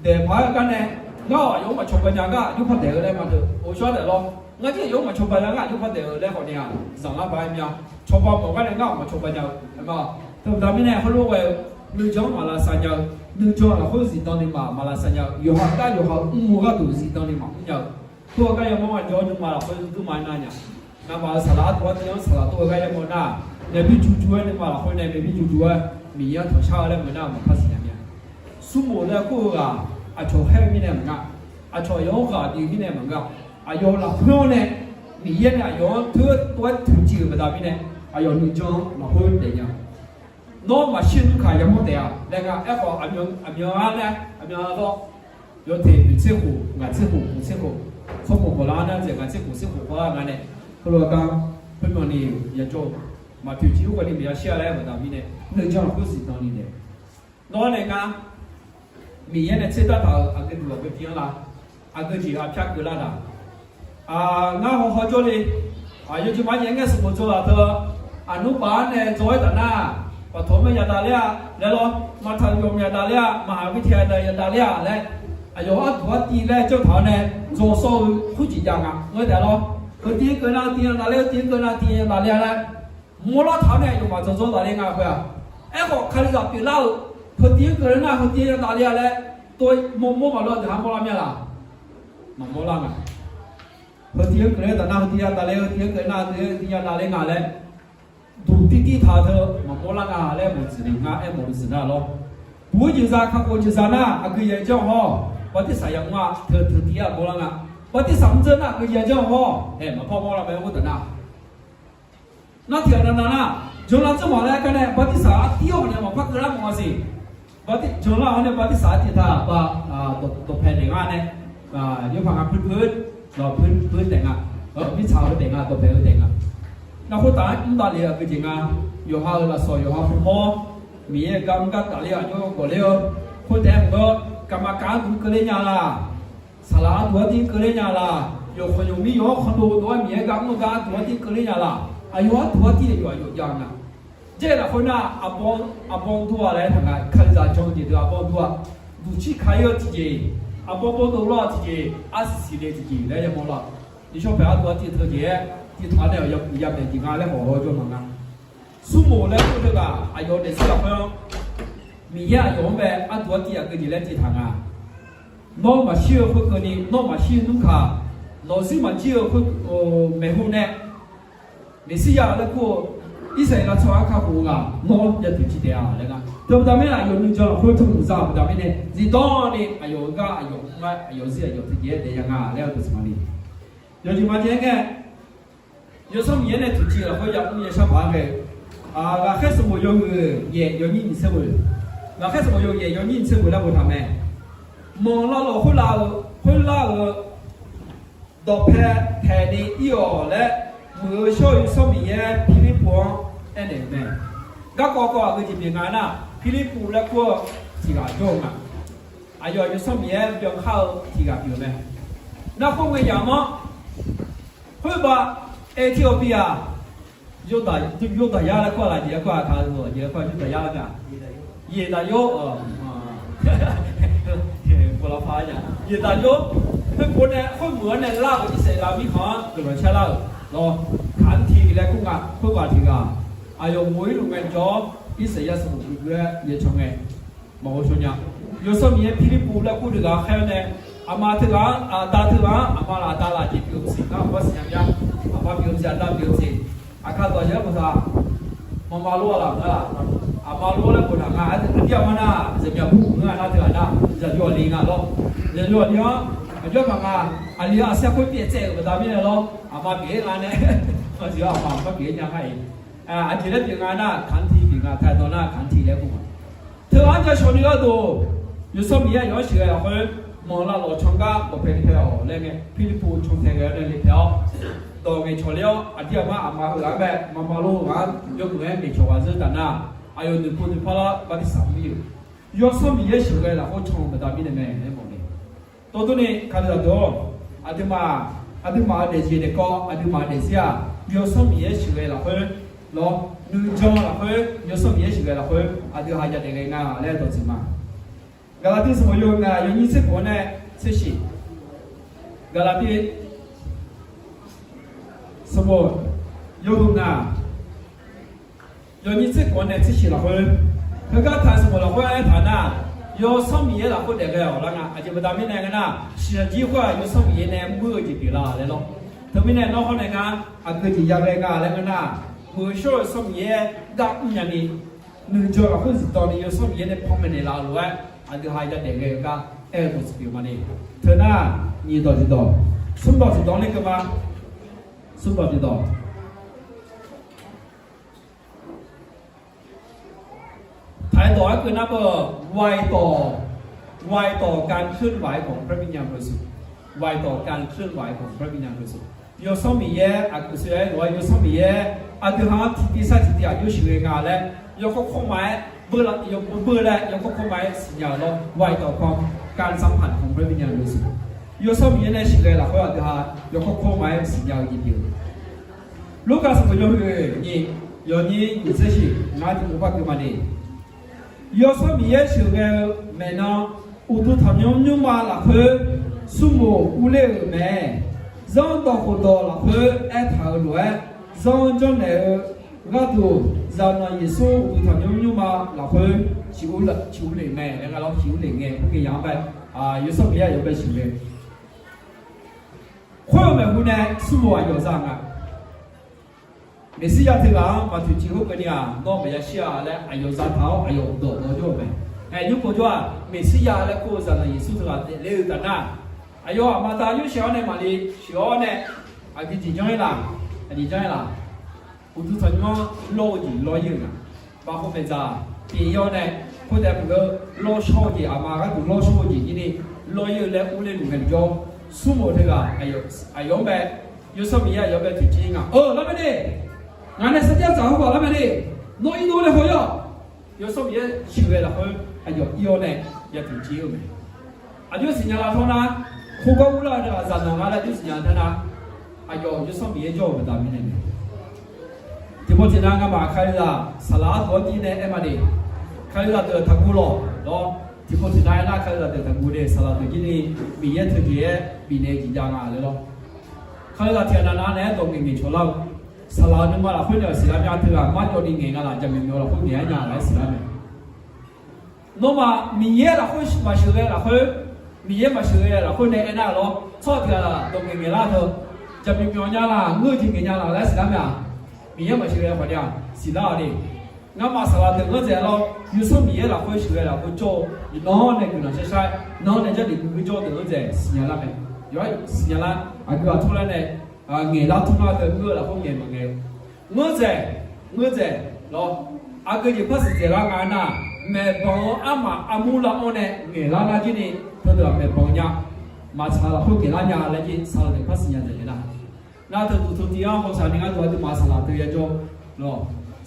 daeqpaq-aer gar nae, ngar-awq aqyawf-anr maqcawba nya ngar aqjox par daeq-eu laer ma teu. Oqshawr daef lawr. Ngar jir aqyawf-anr maqcawba nya ngar aqjox par daeq-eu laer khawf ni-aq, zanqlar baq-aer mya. Cawba mawf gar nae ngar-awq maqcawba nya-eu. Aerma, teubaqda mirnae heulof ghae-eu nuijan-anr maqlavsav nya-eu, nuijan lafkhoer zifdan ni maq maqlavsav nya-eu, yawqha gar yawqha mr-eu gharduq zifdan ni maqmr nya-eu, tov-eu gar yamawr-a jawr-awr nuima lafkhoer dur ma-aer nar nya. Ngamaf-euq saqlaq arduq artiv-anr saqlaq tov-eu gar yamawr nar, naeq bir juju-aer nuima lafkhoer nae naeq bir juju-aer Miqyaer-anr tanqshar-eu laer meuq nar maqpar siqnya mya. Smrmof laer kur-eu ghaq, aqcawq khaer-eu mirnae maqnga. Aqcawq aqyawf-anr ghaq bif-eu mirnae maqnga. Aqyawf lafkhoer-anr nae, Miqyaer nae aqyawf-anr teu tov-aer tuiqciv-euq baqda mirnae, aqyawf nuijan lafkhoer daef nya. Nawr maqshir nmr kaq yamawr taef-a laer nga. Aerkhawf aqmyan aqmyan-anr nae aqmyan-anr lawr, yawteq noeqtser khof, ngaq tser khof, khof tser khof, tsawrkhof khawf lar nar dzaeq ngaq tser khof tser khof khawf lar nga nae, heulof-aer gar khoermyawf ni yajawr-eu maqtoeq tiq ur khawf ni maqya shir-a laer baqda mirnae, nuijan lafkhoer zifdan ni daef. Nawr nae ngar Miqyaer nae tserdar taq-euq aqgeu duq aqgeu tiv-anr la, aqgeu jeq arpyar keuvlar taq. Ngar hawhaw jawrle, yawjeq maqjeq ngaer sanqbof dzaw laf teu, aqnmr paf-anr nae dzaw-aer taf nar, paf tawq-anr mae yadav ler-a laer lawr, maqtaq yawq mae yadav ler-a, maqhaq mirtae yadav ler-a laer, aqyawf arduq artiv laer janr taq-awr nae dzaw sawr-eu khoerjeq jav nga. Ngeur taef lawr, heutiv-anr keuv nar heutiv yadav ler, heutiv-anr keuv nar heutiv yadav ler-a laer, mawrlar taq-awr nae aqyawfmaf dzaw dzaw taf ler nga khoer-aq. Aerkhawf kalizaq pyeuflar-euq, heutiv-anr keuv nar heutiv yadav ler-a laer, tov mawrmawr maqlawr deuq-anr mawrlar mya laq? Maqmawrlar nga. Heutiv-anr keuv ler taf nar heutiv yadav ler, heutiv-anr keuv nar heutiv yadav ler nga laer, duq tirtir taq-eu teu maqmawrlar nga laer mawq dzuiq nga aer mawq-eu dzuiq nar lawr. Buq-eu jeqzaq kakhof-eu jeqzaq nar aqgeu yaeq janr hawr, bartirsaq yamr-a teu teu tiv-aer mawrlar nga. Bartirsaq mr dzeur nar aqgeu yaeq janr hawr, aer maqpar mawrlar mae ghoer taf nar. Nar tiq ghaq navnav nar, janlar dzeur mawf laer gar nae bartirsaq artiv-awr nae maqpar keuvlar mawf-a siq. Janlar-awr nae bartirsaq artiv taq ba, dawqpae daeq nga nae, yawpaq nga puir puir, lawq puir puir taef nga, mirtsaq-eu taef nga, dawqpae-eu taef nga. Nar khoertav-anr mr davle-eu aqgeu jeq nga, yawqha-euq lafsawq yawqha pov mawr, Miqyaer-euq gar mr gar tafler-eu aqjox gawqler-eu, khoertaef-aer maqngeur, gaqma kav arduq keuvler nya laq? Saqlaq arduq artiv keuvler nya laq? Yawqkhawq yawqmir yawq-anr khandov dov-aer Miqyaer gar mr-eu gar arduq artiv keuvler nya laq? Aqyawf arduq artiv yawqha yawqjav nga. Jaev lafkhoer nar, aqbawr dur-a laer taq nga, kalizaq jan-eu jeq deuq aqbawr dur-a. Duqcir ka ir-eu tiqjeq, aqbawr bawrdov lar-eu tiqjeq, arsiq siqle tiqjeq laer yamawr lar. Yawshawr paeq arduq artiv teu jeq-aer tiqtaq nae-awq yamaeq jeq nga laer hawq hawjawr maqnga. Smrmof laer kur-eu teughaq aqyawf daefzir lafkhoer-anr, Miqyaer aqyawf-anr bae arduq artiv aqgeu jeq laer tiqtaq nga. Nawr maqshir-eu khoerkeuvni, nawr maqshir nmr kaq, nawq-eu zir maqjir-eu khoer maeqhu nae, Meqsirya laer kur-eu Irsaqleqlav tsawrhaq-anr kakhof-eu ghaq nawr yatuq ciq taef-a laer nga. Teubaqda mirnae aqyawf nuijan lafkhoer teuqmuiq za-euq baqda mirnae zifdan ni aqyawf-euq gar aqyawf mr-aer aqyawf zir aqyawf teujeq-aer daef ya nga laer-eu deuq sanqma ni. Yawjeq maqjeq-aer ngae, Yawsanr Miqyaer nae tuqciq lafkhoer yamr yashar paq-aer ghae-eu, Ghaqkhaer sanqbof yawhuiq yaeq yawnyir nyiq tser ghoe, Ghaqkhaer sanqbof yawhuiq yaeq yawnyir nyiq tser ghoe laer boftaq mae. Manq lavlawq khoerlar-eu, khoerlar-eu dawqpae taeq ni ir-awq laer, muiq-eu shawr-eu Yawsanr Miqyaer Pirlirpuv-anr aernaeq-euq mae. Garkawv kawv aqgeu jeq pyeuf nga nar, Pirlirpuv laer kur-eu tiq ghaq jawr-eu nga. Aqyawf Yawsanr Miqyaer byankhar-eu tiq ghaq pyeuf-eu mae. Nar khoer ngae yamq-anr, khoerbav Aertiqawpiq-aq, Yawrdaq yar laer kur-a laf jeq-aer kur-a, taq-eu jeq-aer kur-a, Yawrdaq yar laer nar, Yaeqdaq yar, Yaeqdaq yar, khoerpov nae khoermuiq-anr nae lar-euq Irsaqleqlav mirkhanq-anr guiqlanq caer lar-euq lawr, Kaqanr tiq laer kur nga. Khoerghaq tiq ghaq aqyawf ghof-ir luf ngaejawr-awr, Irsaqleqlav sanqbof gui gui-aer yaeqcan ngae, maqghov shaw nya. Yawsanr Miqyaer Pirlirpuv laer kur deuq ghaq khaer-awr nae, aqma teughaq-anr, aqda teughaq-anr, aqma laf aqda laf jeq pyeuf-eu siq ngar maqpar siqnya mya. Aqma pyeuf-eu siq, aqda pyeuf-eu siq. Aqkar dawq yaer boftaq, maqma lor-a laf nga. Aqma lor laer boftaq nga. Aqdir aqma nar, zaqmyaq bur mq-anr nar teughaq nar, zaqyo aqli nga lawr. Zaqyo aqli-anr aqjox-aer paq nga. Aqli-anr aqsaer khoer pyaev tsaev-euq baqda mirnae lawr, aqma pyeuf-ir nga nae, aqsiq-anr aqma maqpar pyeuf-ir nya nga-iq. Aqjeq laer pyeuf nga nar, Kaqanr tiq pyeuf nga, taqdawq nar Kaqanr tiq laer kur nga. Teughaq-anr jashawq ni gharduq, Yawsanr Miqyaer aqyawf-anr sheuqghae lafkhoer, Lavlawq can gar bawqpae li pae-awq laer ngae, Pirlirpuv cantae ghae-awr nae li pae-awr, dawq ngaeqcawq ler-awr, aqdir aqmar aqma heughaq-anr bae maqma lor-eu ghaq-anr yawmuiq-aer ngaeqcawq ghaq zeur taf nar, aqyawf noeqpov noeqpar lar bartirsaq mr-ir-euq, Yawsanr Miqyaer sheuqghae lafkhoer can-eu baqda mirnae mae laer mawf nae. Tawv durni Kalizaq deuq-awr, aqduimaf, aqduimaf-euq daefzir daefkawv, aqduimaf-euq daefzir-aq, Yawsanr Miqyaer sheuqghae lafkhoer lawr, nuijan lafkhoer, Yawsanr Miqyaer sheuqghae lafkhoer aqdui ha yadaef ghae nga laer dawqtsuif ma. Gaqlaqtiv sanqbof yawhuiq ngaq yawnyir tser khof-anr nae tser shif. Gaqlaqtiv sanqbof yawhuiq ngaq yawnyir tser khof-anr nae tser shif lafkhoer, heugar taq-eu sanqbof lafkhoer aertaq nar, Yawsanr Miqyaer lafkhoer daef ghae-awq lar nga. Aqjeq baqda mirnae nga nar, siqyaq jir khoer-aq Yawsanr Miqyaer nae muir-eu jeq pyeuflar laer lawr. Teumirnae nawr hawr nae ngar aqgeu jeq yaghae nga laer nga nar, muiq-eu shawr-eu Yawsanr Miqyaer gar mrnya ni, nuijan lafkhoer zifdan ni Yawsanr Miqyaer nae panmaeq naeqlaf-eu lof-aer aqdui ha yadaef ghae-eu gar aer-eu dawqtsuif pyeuf ma ni. Teu nar, nyiq dawq tiqdawq, smr dawq tiqdawq ler keuv ma. Smr dawq tiqdawq ไทย dawq-aer keuv nar beu, ไวต่อ ไวต่อการเคลื่อนไหวของพระวิญญาณบริสุทธิ์ ไวต่อการเคลื่อนไหวของพระวิญญาณบริสุทธิ์ Yawsanr Miqyaer aqgeu sher-aer lof-aer Yawsanr Miqyaer aqdui ha-anr tiqtiv sar tiqtiv aqjox sheuqghae nga laer yawkawr kawr ma-aer beu la, yawbeu laer yawkawr kawr ma-aer siqnya-euq lawr. ไวต่อการสัมผัสของพระวิญญาณบริสุทธิ์ Yawsanr Miqyaer nae sheuqghae lafkhoer aqdui ha yawkawr kawr ma-aer siqnya-eu jeq pyeuf-eu. Lurkaf sanqbof yawhuiq nyiq yawnyir nyiq tser shif ngar tiqpov bar keuv ma de. Yawsanr Miqyaer sheuqghae-eu maeqnan uqduq tanqnymr nymrma lafkhoer smrmof urler-euq mae. Zanrdawq khofdawq lafkhoer aertaq-euq lof-aer, zanr janrnaeq-eu gharduq, zaqnanq Yeqsur uqduq tanqnymr nymrma lafkhoer ciq urlef mae laer nga lawr. Ciq urlef ngae khoerngae yamq-anr bae, Yawsanr Miqyaer aqyawf bae sheuqghae. Khoer-eu maeqhu nae smrmof aqyawf za nga. Meqsirya teughaq-anr maqtoeqciv khoerkeuvni-aq, nawr maqya shir-a laer aqyawf zataq-awr aqyawf dawq dawq jawr-eu mae. Aer, nymr pov jawr-aq, Meqsirya laer kur-eu zaqnanq Yeqsur teughaq daefler-eu taf nar, aqyawf aqma da yawshaef-awr nae maqli sheuq-awr nae, aqgeu jeq janr-ir laf, aqjeq janr-ir laf. Uqduq tanqnymr-anr lawr-eu jeq lawr-ir-euq nga. Baqkhov maeqdzaq pyeuf-ir-awr nae, khoertaef puq-eu lawrshawr-eu jeq, aqma gharduq lawrshawr-eu jeq jir ni lawr-ir-eu laer urler luf ngae jawr, smrmof teughaq aqyawf-anr bae, Yawsanr Miqyaer aqyawf-anr bae toeqciv nga. Lar mae de, ngaq nae sarjax dzaq-eu ghaq lar mae de, nawr ir dov nae haw-ir-awq. Yawsanr Miqyaer sheuqghae lafkhoer aqyawf ir-awr nae ya toeqciv-eu mae. Aqjox siqnya lar tawr nar, khoergar urlar-eu nae ghaq zaqnanq nga laer aqjox siqnya lar tawr nar, aqyawf Yawsanr Miqyaer jawr-eu baqda mirnae mae. Tiqpov tiqnav ngamaf Kalizaq saqlaq arduq-anr jir nae aer ma de. Kalizaq deuq taqguv lawq lawr. Tiqpov tiqnav aernar Kalizaq deuq taqguv de, saqlaq deuq jir ni Miqyaer teujeq-aer bifnaeq jeq jav nga laer lawr. Kalizaq tiqghaq navnav naeq-aer dawq ngaeq ngaeq cawq lar-eu, saqlaq-eu nuima lafkhoer nae-euq siqlar mya teughaq marjawv ni ngaeq nga laf, jaqmyawf myawf lafkhoer ngaeq-aer nya-a laer siqlar mae. Nawmaf Miqyaer lafkhoer maqsheuqghae lafkhoer, Miqyaer maqsheuqghae lafkhoer nae aernar lawr, tsawrhaq tiqghaq dawq ngaeq ngaeq lar teu, jaqmyawf myawf nya laf, ngeur-eu jeq ngaeq nya laf laer siqlar mae-aq, Miqyaer maqsheuqghae khawf ni-aq siqlar-awq de. Ngamaf saqlaq deuq ngar dzaeq lawr, Yawsanr Miqyaer lafkhoer sheuqghae lafkhoer jawr-eu, nawr nae guiqlanq shar shar-aer, nawr nae jarlif guiqguir jawr-eu deuq ngar dzaeq siqnya lar mae. Yawqha siqnya lar, aqgeu aqtur lar nae ngaeq lar tmr lar teu ngeur-eu lafkhoer ngaeq maqngaeq-eu, ngeur dzaeq, ngeur dzaeq lawr. Aqgeu jeq par siq dzaeq lar nga nar, maeqbanq-eu armaf armur lar-awr nae ngaeq lar nar jir ni, teudeuq-aq maeqbanq nya, maqtsaq lafkhoer ngaeq lar nya laer jir saqlaq deuq par siqnya dzaeq le nar. Nar teuduq teutiv-anr hawsaq ni ngar duq aqduimaf saqlaq deuq yajawr lawr.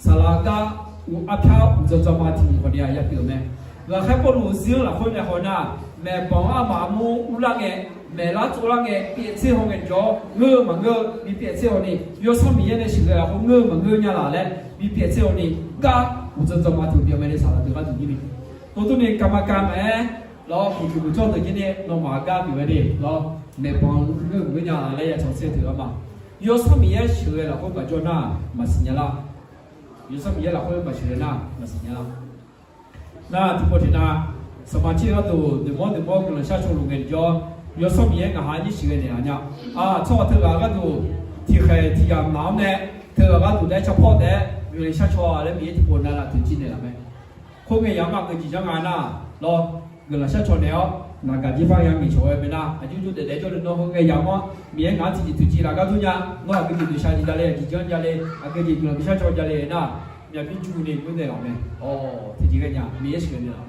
Saqlaq gar uq arpyar uqdzan dzan ma tiq hmq khawf ni-aq yapyeuf-euq mae. Ghaqkhaer Pawrluv zir-anr lafkhoer nae haw nar, maeqbanq-anr armaf armur urlar ngae, maeqlar tsovlar ngae, pyaev tser haw ngae jawr, ngeur-eu maqngeur-eu bi pyaev tser haw ni, Yawsanr Miqyaer nae sheuqghae lafkhoer ngeur-eu maqngeur nya laf laer bi pyaev tser haw ni, gar uqdzan dzan ma tiq hmq pyeuf mae ni saqlaq deuq gharduq jir ni. Tov durni kavmaqkav maqaer lawr, buqjuq buqjawr deuq jir ni nawmaf gar pyeuf-aer de lawr, maeqbanq ngeur-eu maqngeur nya laf laer ya cawq tser teuq-a ma. Yawsanr Miqyaer sheuqghae lafkhoer maqjawr nar maqsiq nya lar. Yawsanr Miqyaer lafkhoer maqsheuqghae nar maqsiq nya lar. Nar tiqpov tiqnav, saqmaqtser gharduq deuqmawr deuqmawr guiqlanq shar caw luf ngae jawr, Yawsanr Miqyaer ngaq ha nyir sheuqghae naeq-a nya. Tsawrhaq teughaq gharduq tiqkhaeq tiqyamq naq-awr nae, teughaq gharduq daef-aer carpawr taef-aer guiqlanq shar caw-a laer Miqyaer tiqpov navnav toeqciv naeqlaf mae. Khoerngae yamq-anr aqgeu jeq janr nga nar lawr, guiqlanq shar caw naeq-awr naq gaq jir par ya ngaeq cawq-aer bae nar, aqjox jov daef daef jawr le nawr khoerngae yamq-anr Miqyaer ngaq-anr tiqjeq toeqciv laf gar dur nya. Nawr aqgeu jeq noeqshaq jeq javle, aqjeq janr javle, aqgeu jeq guiqlanq bishar caw javle nar, myaq bi juv ni geur daeq laf mae. Awq, tiqjeq ghae nya Miqyaer sheuqghae naeq laf.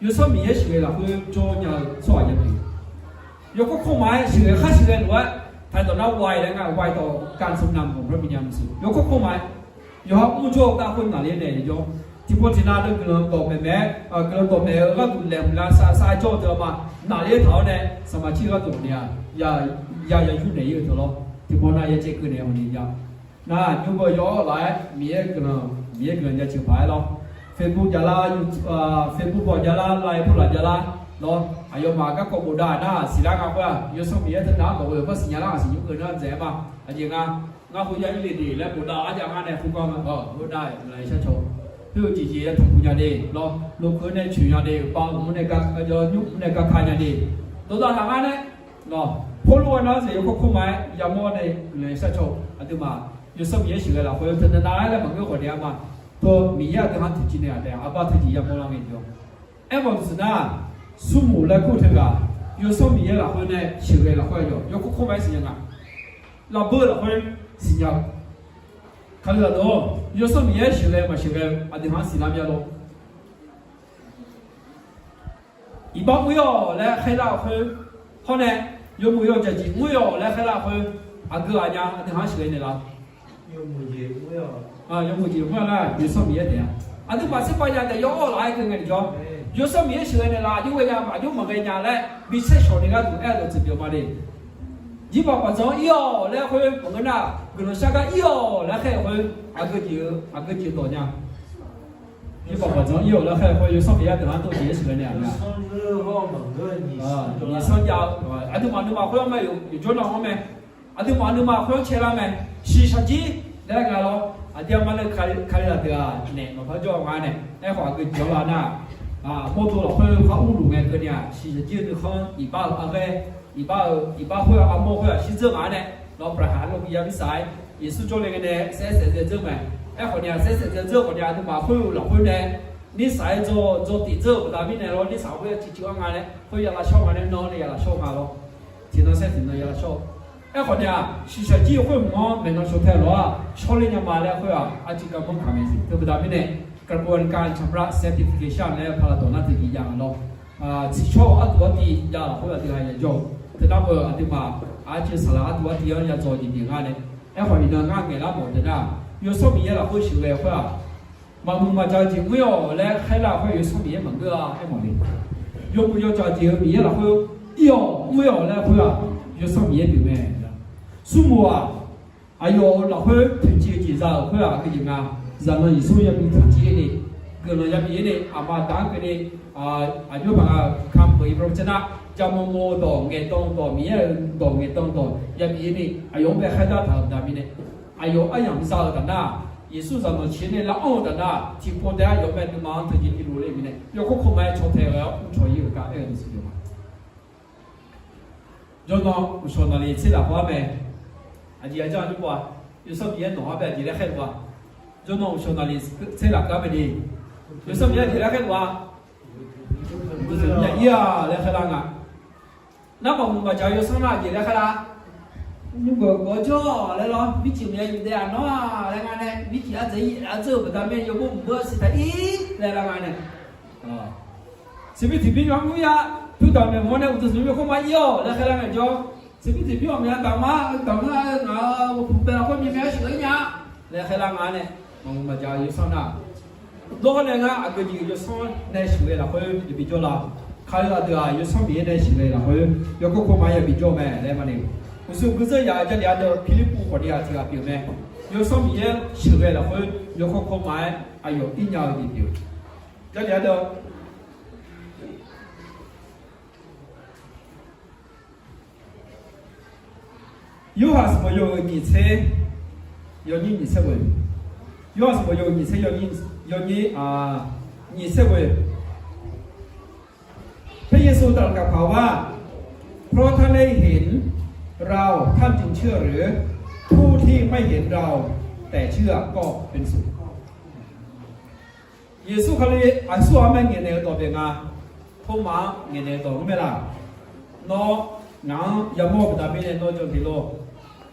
Yawsanr Miqyaer sheuqghae lafkhoer jawr nya-eu tsawrhaq ya pyeuf. Yawkawr kawrma-aer sheuqghae khar sheuqghae lof-aer, taqdawq nar วัย laer nga, วัยต่อการทรงนำของพระวิญญาณบริสุทธิ์ yawkawr kawrma-aer yawqha mr jawr-eu gar khoer naqler naeq jawr. Tiqpov tiqnav deuq guiqlanq dawqmaeq mae-aer, guiqlanq dawqmaeq-eu gharduq laeqhmq lavsav sav jawr-eu deuq-a ma, naqler taq-awr nae สมาชิก gharduq ni-a, ya ya yur naeq-ir-eu deuq lawr. Tiqpov nav ya caev keuv naeq-awq ni ya. Nar nymr beu yawr laf-aer Miqyaer guiqlanq, Miqyaer guiqlanq ya ceuq paq-aer lawr. Facebook javlar, YouTube, Facebook bawq javlar, Line พวก laf javlar lawr. Aqyawfmaf garkawv bofdav nar siqlar nga khoer-aq, Yawsanr Miqyaer teunav-anr dawq-eu yawqkawr siqnya lar-aq siqnymr keuv nar dzaeq-aer ma. Aqjeq nga, ngar khoer ya ir le de laer bofdav-aer jav ngar nae khoergar ma, bawqdav-aer laer shar caw. Khoer-eu jeqjeq ya tanqpuq nya de lawr, lokeuv nae coeq nya de, bav mr nae gar, nymr mr nae garka nya de. Dawqdaq taq ngar nae lawr, พวก luf-aer nar-anr zaeq yawkawr kawrma-aer yamawr nae guiqlanq shar caw. Aqduimaf Yawsanr Miqyaer sheuqghae lafkhoer teunav nav-aer laer maqngeur khawf ni-a ma. Teu Miqyaer aqdui-anr tiqjeq naeq-a taef-a, arbar teujeq yamawr lar ngae jawr. Aermawf-eu tsuif nar, smrmuiq laer kur teughaq, Yawsanr Miqyaer lafkhoer nae sheuqghae lafkhoer yawq yawkawr kawrma-aer siqnya nga. Lavbeur lafkhoer siqnya-eu Kalizaq deuq-awr, Yawsanr Miqyaer sheuqghae maqsheuqghae-eu aqdui-anr siqlar mya lawr. Iqbax mr-ir-awq laer khaerlar-eu khoer, hawr nae yawmuiq yawjaq jeq mr-ir-awq laer khaerlar-eu khoer, aqgeu ghaq nya aqdui-anr sheuqghae naeqlaf. Yawmuiq jeq mr-ir-awq nar Yawsanr Miqyaer taef-a. Aqduimaf tserpav ya taef yawr-awr laf-aer geu ngae jawr. Yawsanr Miqyaer sheuqghae naeqlaf, aqjox ghaenya aqjox maqghae nya laer bi tser shawq ni gharduq aer-eu dawqtsuif pyeuf ma de. Jirbaq baqdzanq-anr ir-awq laer khoer maqngeur nar, guiqlanq shar gar ir-awq laer khaer-eu khoer, aqgeu jeq-eu, aqgeu jeq dawq nya. Jirbaq baqdzanq-anr ir-awq laer khaer-eu khoer, Yawsanr Miqyaer deuq-anr dawq jeq-aer sheuqghae naeq-a. Nyiq sanr jav-eu, aqduimaf nuima khoer-anr mae, yawqjawr nav-anr mae. Aqduimaf nuima khoer-anr caelar mae. Shiqshaq jir laer nga lawr. Aqdui aqma nae Kalizaq deuq-aq naeq maqpar jawr-eu nga nae, aerkhawf aqgeu jeq-awr la nar, mawrdo lafkhoer khar urluf ngae keuvni-aq, shiqshaq jir-eu nuikhanr iqbax-eu arghaer, iqbax-eu iqbax khoer-aq armawr khoer-aq shirdzeur ngaq-anr nae, lawr Abraham lawr bi ya mirtsaq-aer Yeqsur jawrle ngae nae saef saef dzae dzeur mae. Aerkhawf ni-aq saef saef dzae dzeur khawf ni-aq aqduimaf khoer-eu lafkhoer nae nirshaq-aer dzaw dzaw tif dzeur-eu baqda mirnae lawr, nirshaq khoer-aq ciqciq-awr nga nae khoer ya lavshawr nga nae nan nae ya lavshawr nga lawr. Tiqnan saer tiqnan ya lavshawr. Aerkhawf ni-aq shiqshaq jir-eu khoer hmq-anr maeqnan shawtae lof-aq shawrler nya ma laer khoer-aq arciv gar manr kaq mae siq. Teubaqda mirnae กระบวนการชำระ sanctification laer paqlaqdawq nar teujeq jav nga lawr. Tsiqshawr-eu arduq artiv jav lafkhoer aqdui ghaq ya jawr-eu, teunar beu aqduimaf arciv saqlaq arduq artiv-anr ya dzaw jeq jeq nga nae. Aerkhawf iqnan ngar ngaeqlar mawf-eu deuq nar, Yawsanr Miqyaer lafkhoer sheuqghae khoer-aq, maqmuiq maqjaq-eu jeq mr-ir-awq laer khaerlar khoer Yawsanr Miqyaer maqngeur-a aermawf le. Yawmuiq yawjaq jeq-eu Miqyaer lafkhoer ir-awq mr-ir-awq laer khoer-aq, Yawsanr Miqyaer pyeuf mae. Smrmuiq-aq, aqyawf-euq lafkhoer toeqciv-eu jeq za-euq khoer-aq aqgeu jeq nga. Zaqlanq Yeqsur yabi toeqciv-ir ni, guiqlanq yabi-ir ni, aqma daq-anr keuvni, aqjox paq nga, kamq-euq iqbax nar, jamaw maw-eu dawq, ngaeqdan dawq, Miqyaer-euq dawq, ngaeqdan dawq yabi-ir ni, aqyawf-anr bae khaerdar taq-euq baqda mirnae, aqyawf aryamq za-eu taf nar, Yeqsur zaqlanq ciq-ir nae lar-anr-eu taf nar, tiqpov dae-aer aqyawf mae nuima-anr teujeq pilov le mirnae, yawkawr kawrma-aer caw tae ghae-awr mrcaw-ir-euq gar aer-eu ni siqyoq ma. Jawrnan uqshawq naqli tser lafkhoer-anr mae. Aqjeq ya janr-eu nymr-a, Yawsanr Miqyaer nawq-anr bae aqjeq laer khaerluf-a. Jawrnan uqshawq naqli tser lafkhoer-anr mae ni, Yawsanr Miqyaer aqjeq laer khaerluf-a. Uqduq nya-ir-a laer khaerlar nga. Nar maqmuiq maqjaq-eu Yawsanr nar aqjeq laer khaerlar. Nymr-euq gawqjawr laer lawr, mircif maqya yuf dae-aq nawr-aq laer nga nae, mircif ardzaeq-ir ardzaeq-eu baqda mirnae yawbor mqbeur siqtaq-ir laer lar nga nae. Tseqbir tiqbir yawmr ya, pyurdaq maeqmawr nae uqduq zmq yawkawr ma-ir-awq laer khaerlar ngaejawr, tseqbir tiqbir ghawqmya daq ma, daq ma-eu ngaq-euq puqbae lafkhoer myav myav-aer sheuqghae nya laer khaerlar nga nae, maqmuiq maqjaq-eu Yawsanr nar, dawr nae ngar aqgeu jeq Yawsanr nae sheuqghae lafkhoer yabi jawr la. Kalizaq deuq-aq Yawsanr Miqyaer nae sheuqghae lafkhoer yawkawr kawrma-aer yabi jawr-eu mae laer maqnoeq. Uqshoe guirzeur yaf-eu Jarlif ardeuv Pirlirpuv khawfni-aq tiqghaq pyeuf mae. Yawsanr Miqyaer sheuqghae lafkhoer yawkawr kawrma-aer aqyawf ir nya-eu jeq pyeuf. Jarlif ardeuv โยฮันบทที่ ยี่สิบเอ็ด ข้อ ยี่สิบเอ็ด พระองค์ท่านได้เห็นเรา ท่านจึงเชื่อหรือ ผู้ที่ไม่เห็นเรา แต่เชื่อก็เป็นสุข Yeqsur Kali aqsur-anr mae ngaeqnaeq-eu dawq pyeuf nga. Toma-anr ngaeqnaeq-eu dawq-anr mae laq. Nawr ngaq-anr yamawr-eu baqda mirnae nawr jan tiq lor.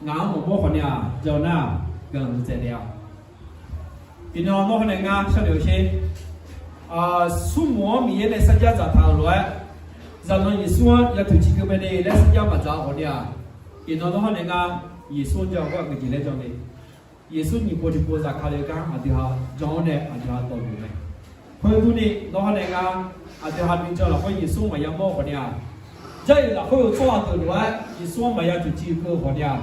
Ngaq-anr maqmawr khawfni-aq jan nar-aq, guiqlanq huiq tsaev le-a. Iqnan nawr hawnae ngar sharnoeq-eu sher. Smrmuiq-anr Miqyaer nae sarjax dzaqtaq-euq lof-aer, Zaqnanq Yeqsur-anr ya toeqciv keuv mae de laer sarjax maqdzaq-eu ghawqni-aq, iqnan nawr hawr nae ngar Yeqsur-anr jan-eu ghaq-anr aqgeujeq laer jan le. Yeqsur nyiq pov tiq pov zafkale-eu gar aqdui ha jan-awr nae aqdui ha dawq luf mae. Khoerdurni nawr hawr nae ngar aqdui ha nuijan lafkhoer Yeqsur-anr maqya mawr-eu ghawqni-aq, Jarlif lafkhoer-euq tsawrhaq deuq lof-aer Yeqsur-anr maqya toeqciv keuv-eu ghawqni-aq,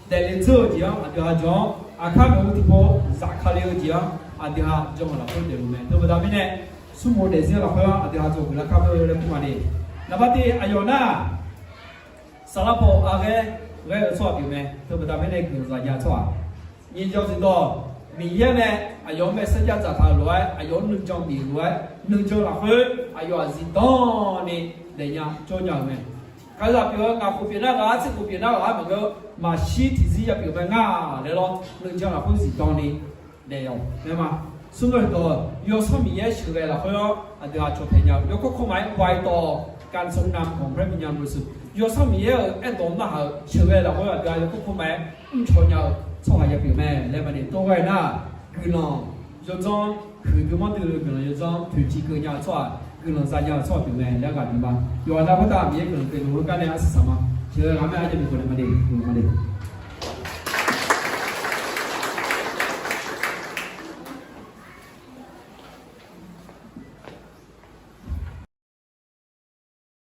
daefle dzeur-eu jeq-anr aqdui ha jan-awr, aqkar maeqhu tiq pov zafkale-eu jeq-anr aqdui ha jan-eu lafkhoer daefluf mae. Teubaqda mirnae, smrmuiq daefzir lafkhoer-anr aqdui ha dzawgeuf lar kar beu laer kur ma de. Naqba tiq aqyawf nar, saflar paw arghaer ghae-eu tsawrhaq pyeuf mae. Teubaqda mirnae guiqlanq zanya-eu tsawrhaq, nyiq jawr zifdawq Miqyaer nae aqyawf-anr mae sarjax dzaqtaq-euq lof-aer, aqyawf-anr nuijan bif-euq lof-aer, nuijan lafkhoer aqyawf-aq zifdan ni daefnya jawrnya-euq mae. Kalizaq pyeuf-eu ngaq khof pyeuf nar ghaq-ar, tser khof pyeuf nar ghaq-ar maqngeur-eu, maqshir tiqzir ya pyeuf mae ngar laer lawr, nuijan lafkhoer zifdan ni daef-awq mae ma. Smrmuiq dawq Yawsanr Miqyaer sheuqghae lafkhoer-anr aqdui ha cawq taeq nya-eu yawkawr kawr maqaer, ไวต่อการทรงนำของพระวิญญาณบริสุทธิ์ Yawsanr Miqyaer-euq aerdawq narhaq-eu sheuqghae lafkhoer aqdui ha yawkawr kawr maqaer mrcaw nya-eu tsawrhaq ya pyeuf mae laer ma de. Tov ghae nar, guiqlanq yawdzanr huiqdui manrdui-eu guiqlanq yawdzanr toeqciv keuv nya-eu tsawrhaq, guiqlanq zanya-eu tsawrhaq pyeuf mae laer ghaq bif ma. Yawqha nar khoertav Miqyaer guiqlanq keuv luf-eu gar nae arsaq saq ma. Sheuqghae ghaq mae arjawr bifkhof nae ma de, bifkhof ma de.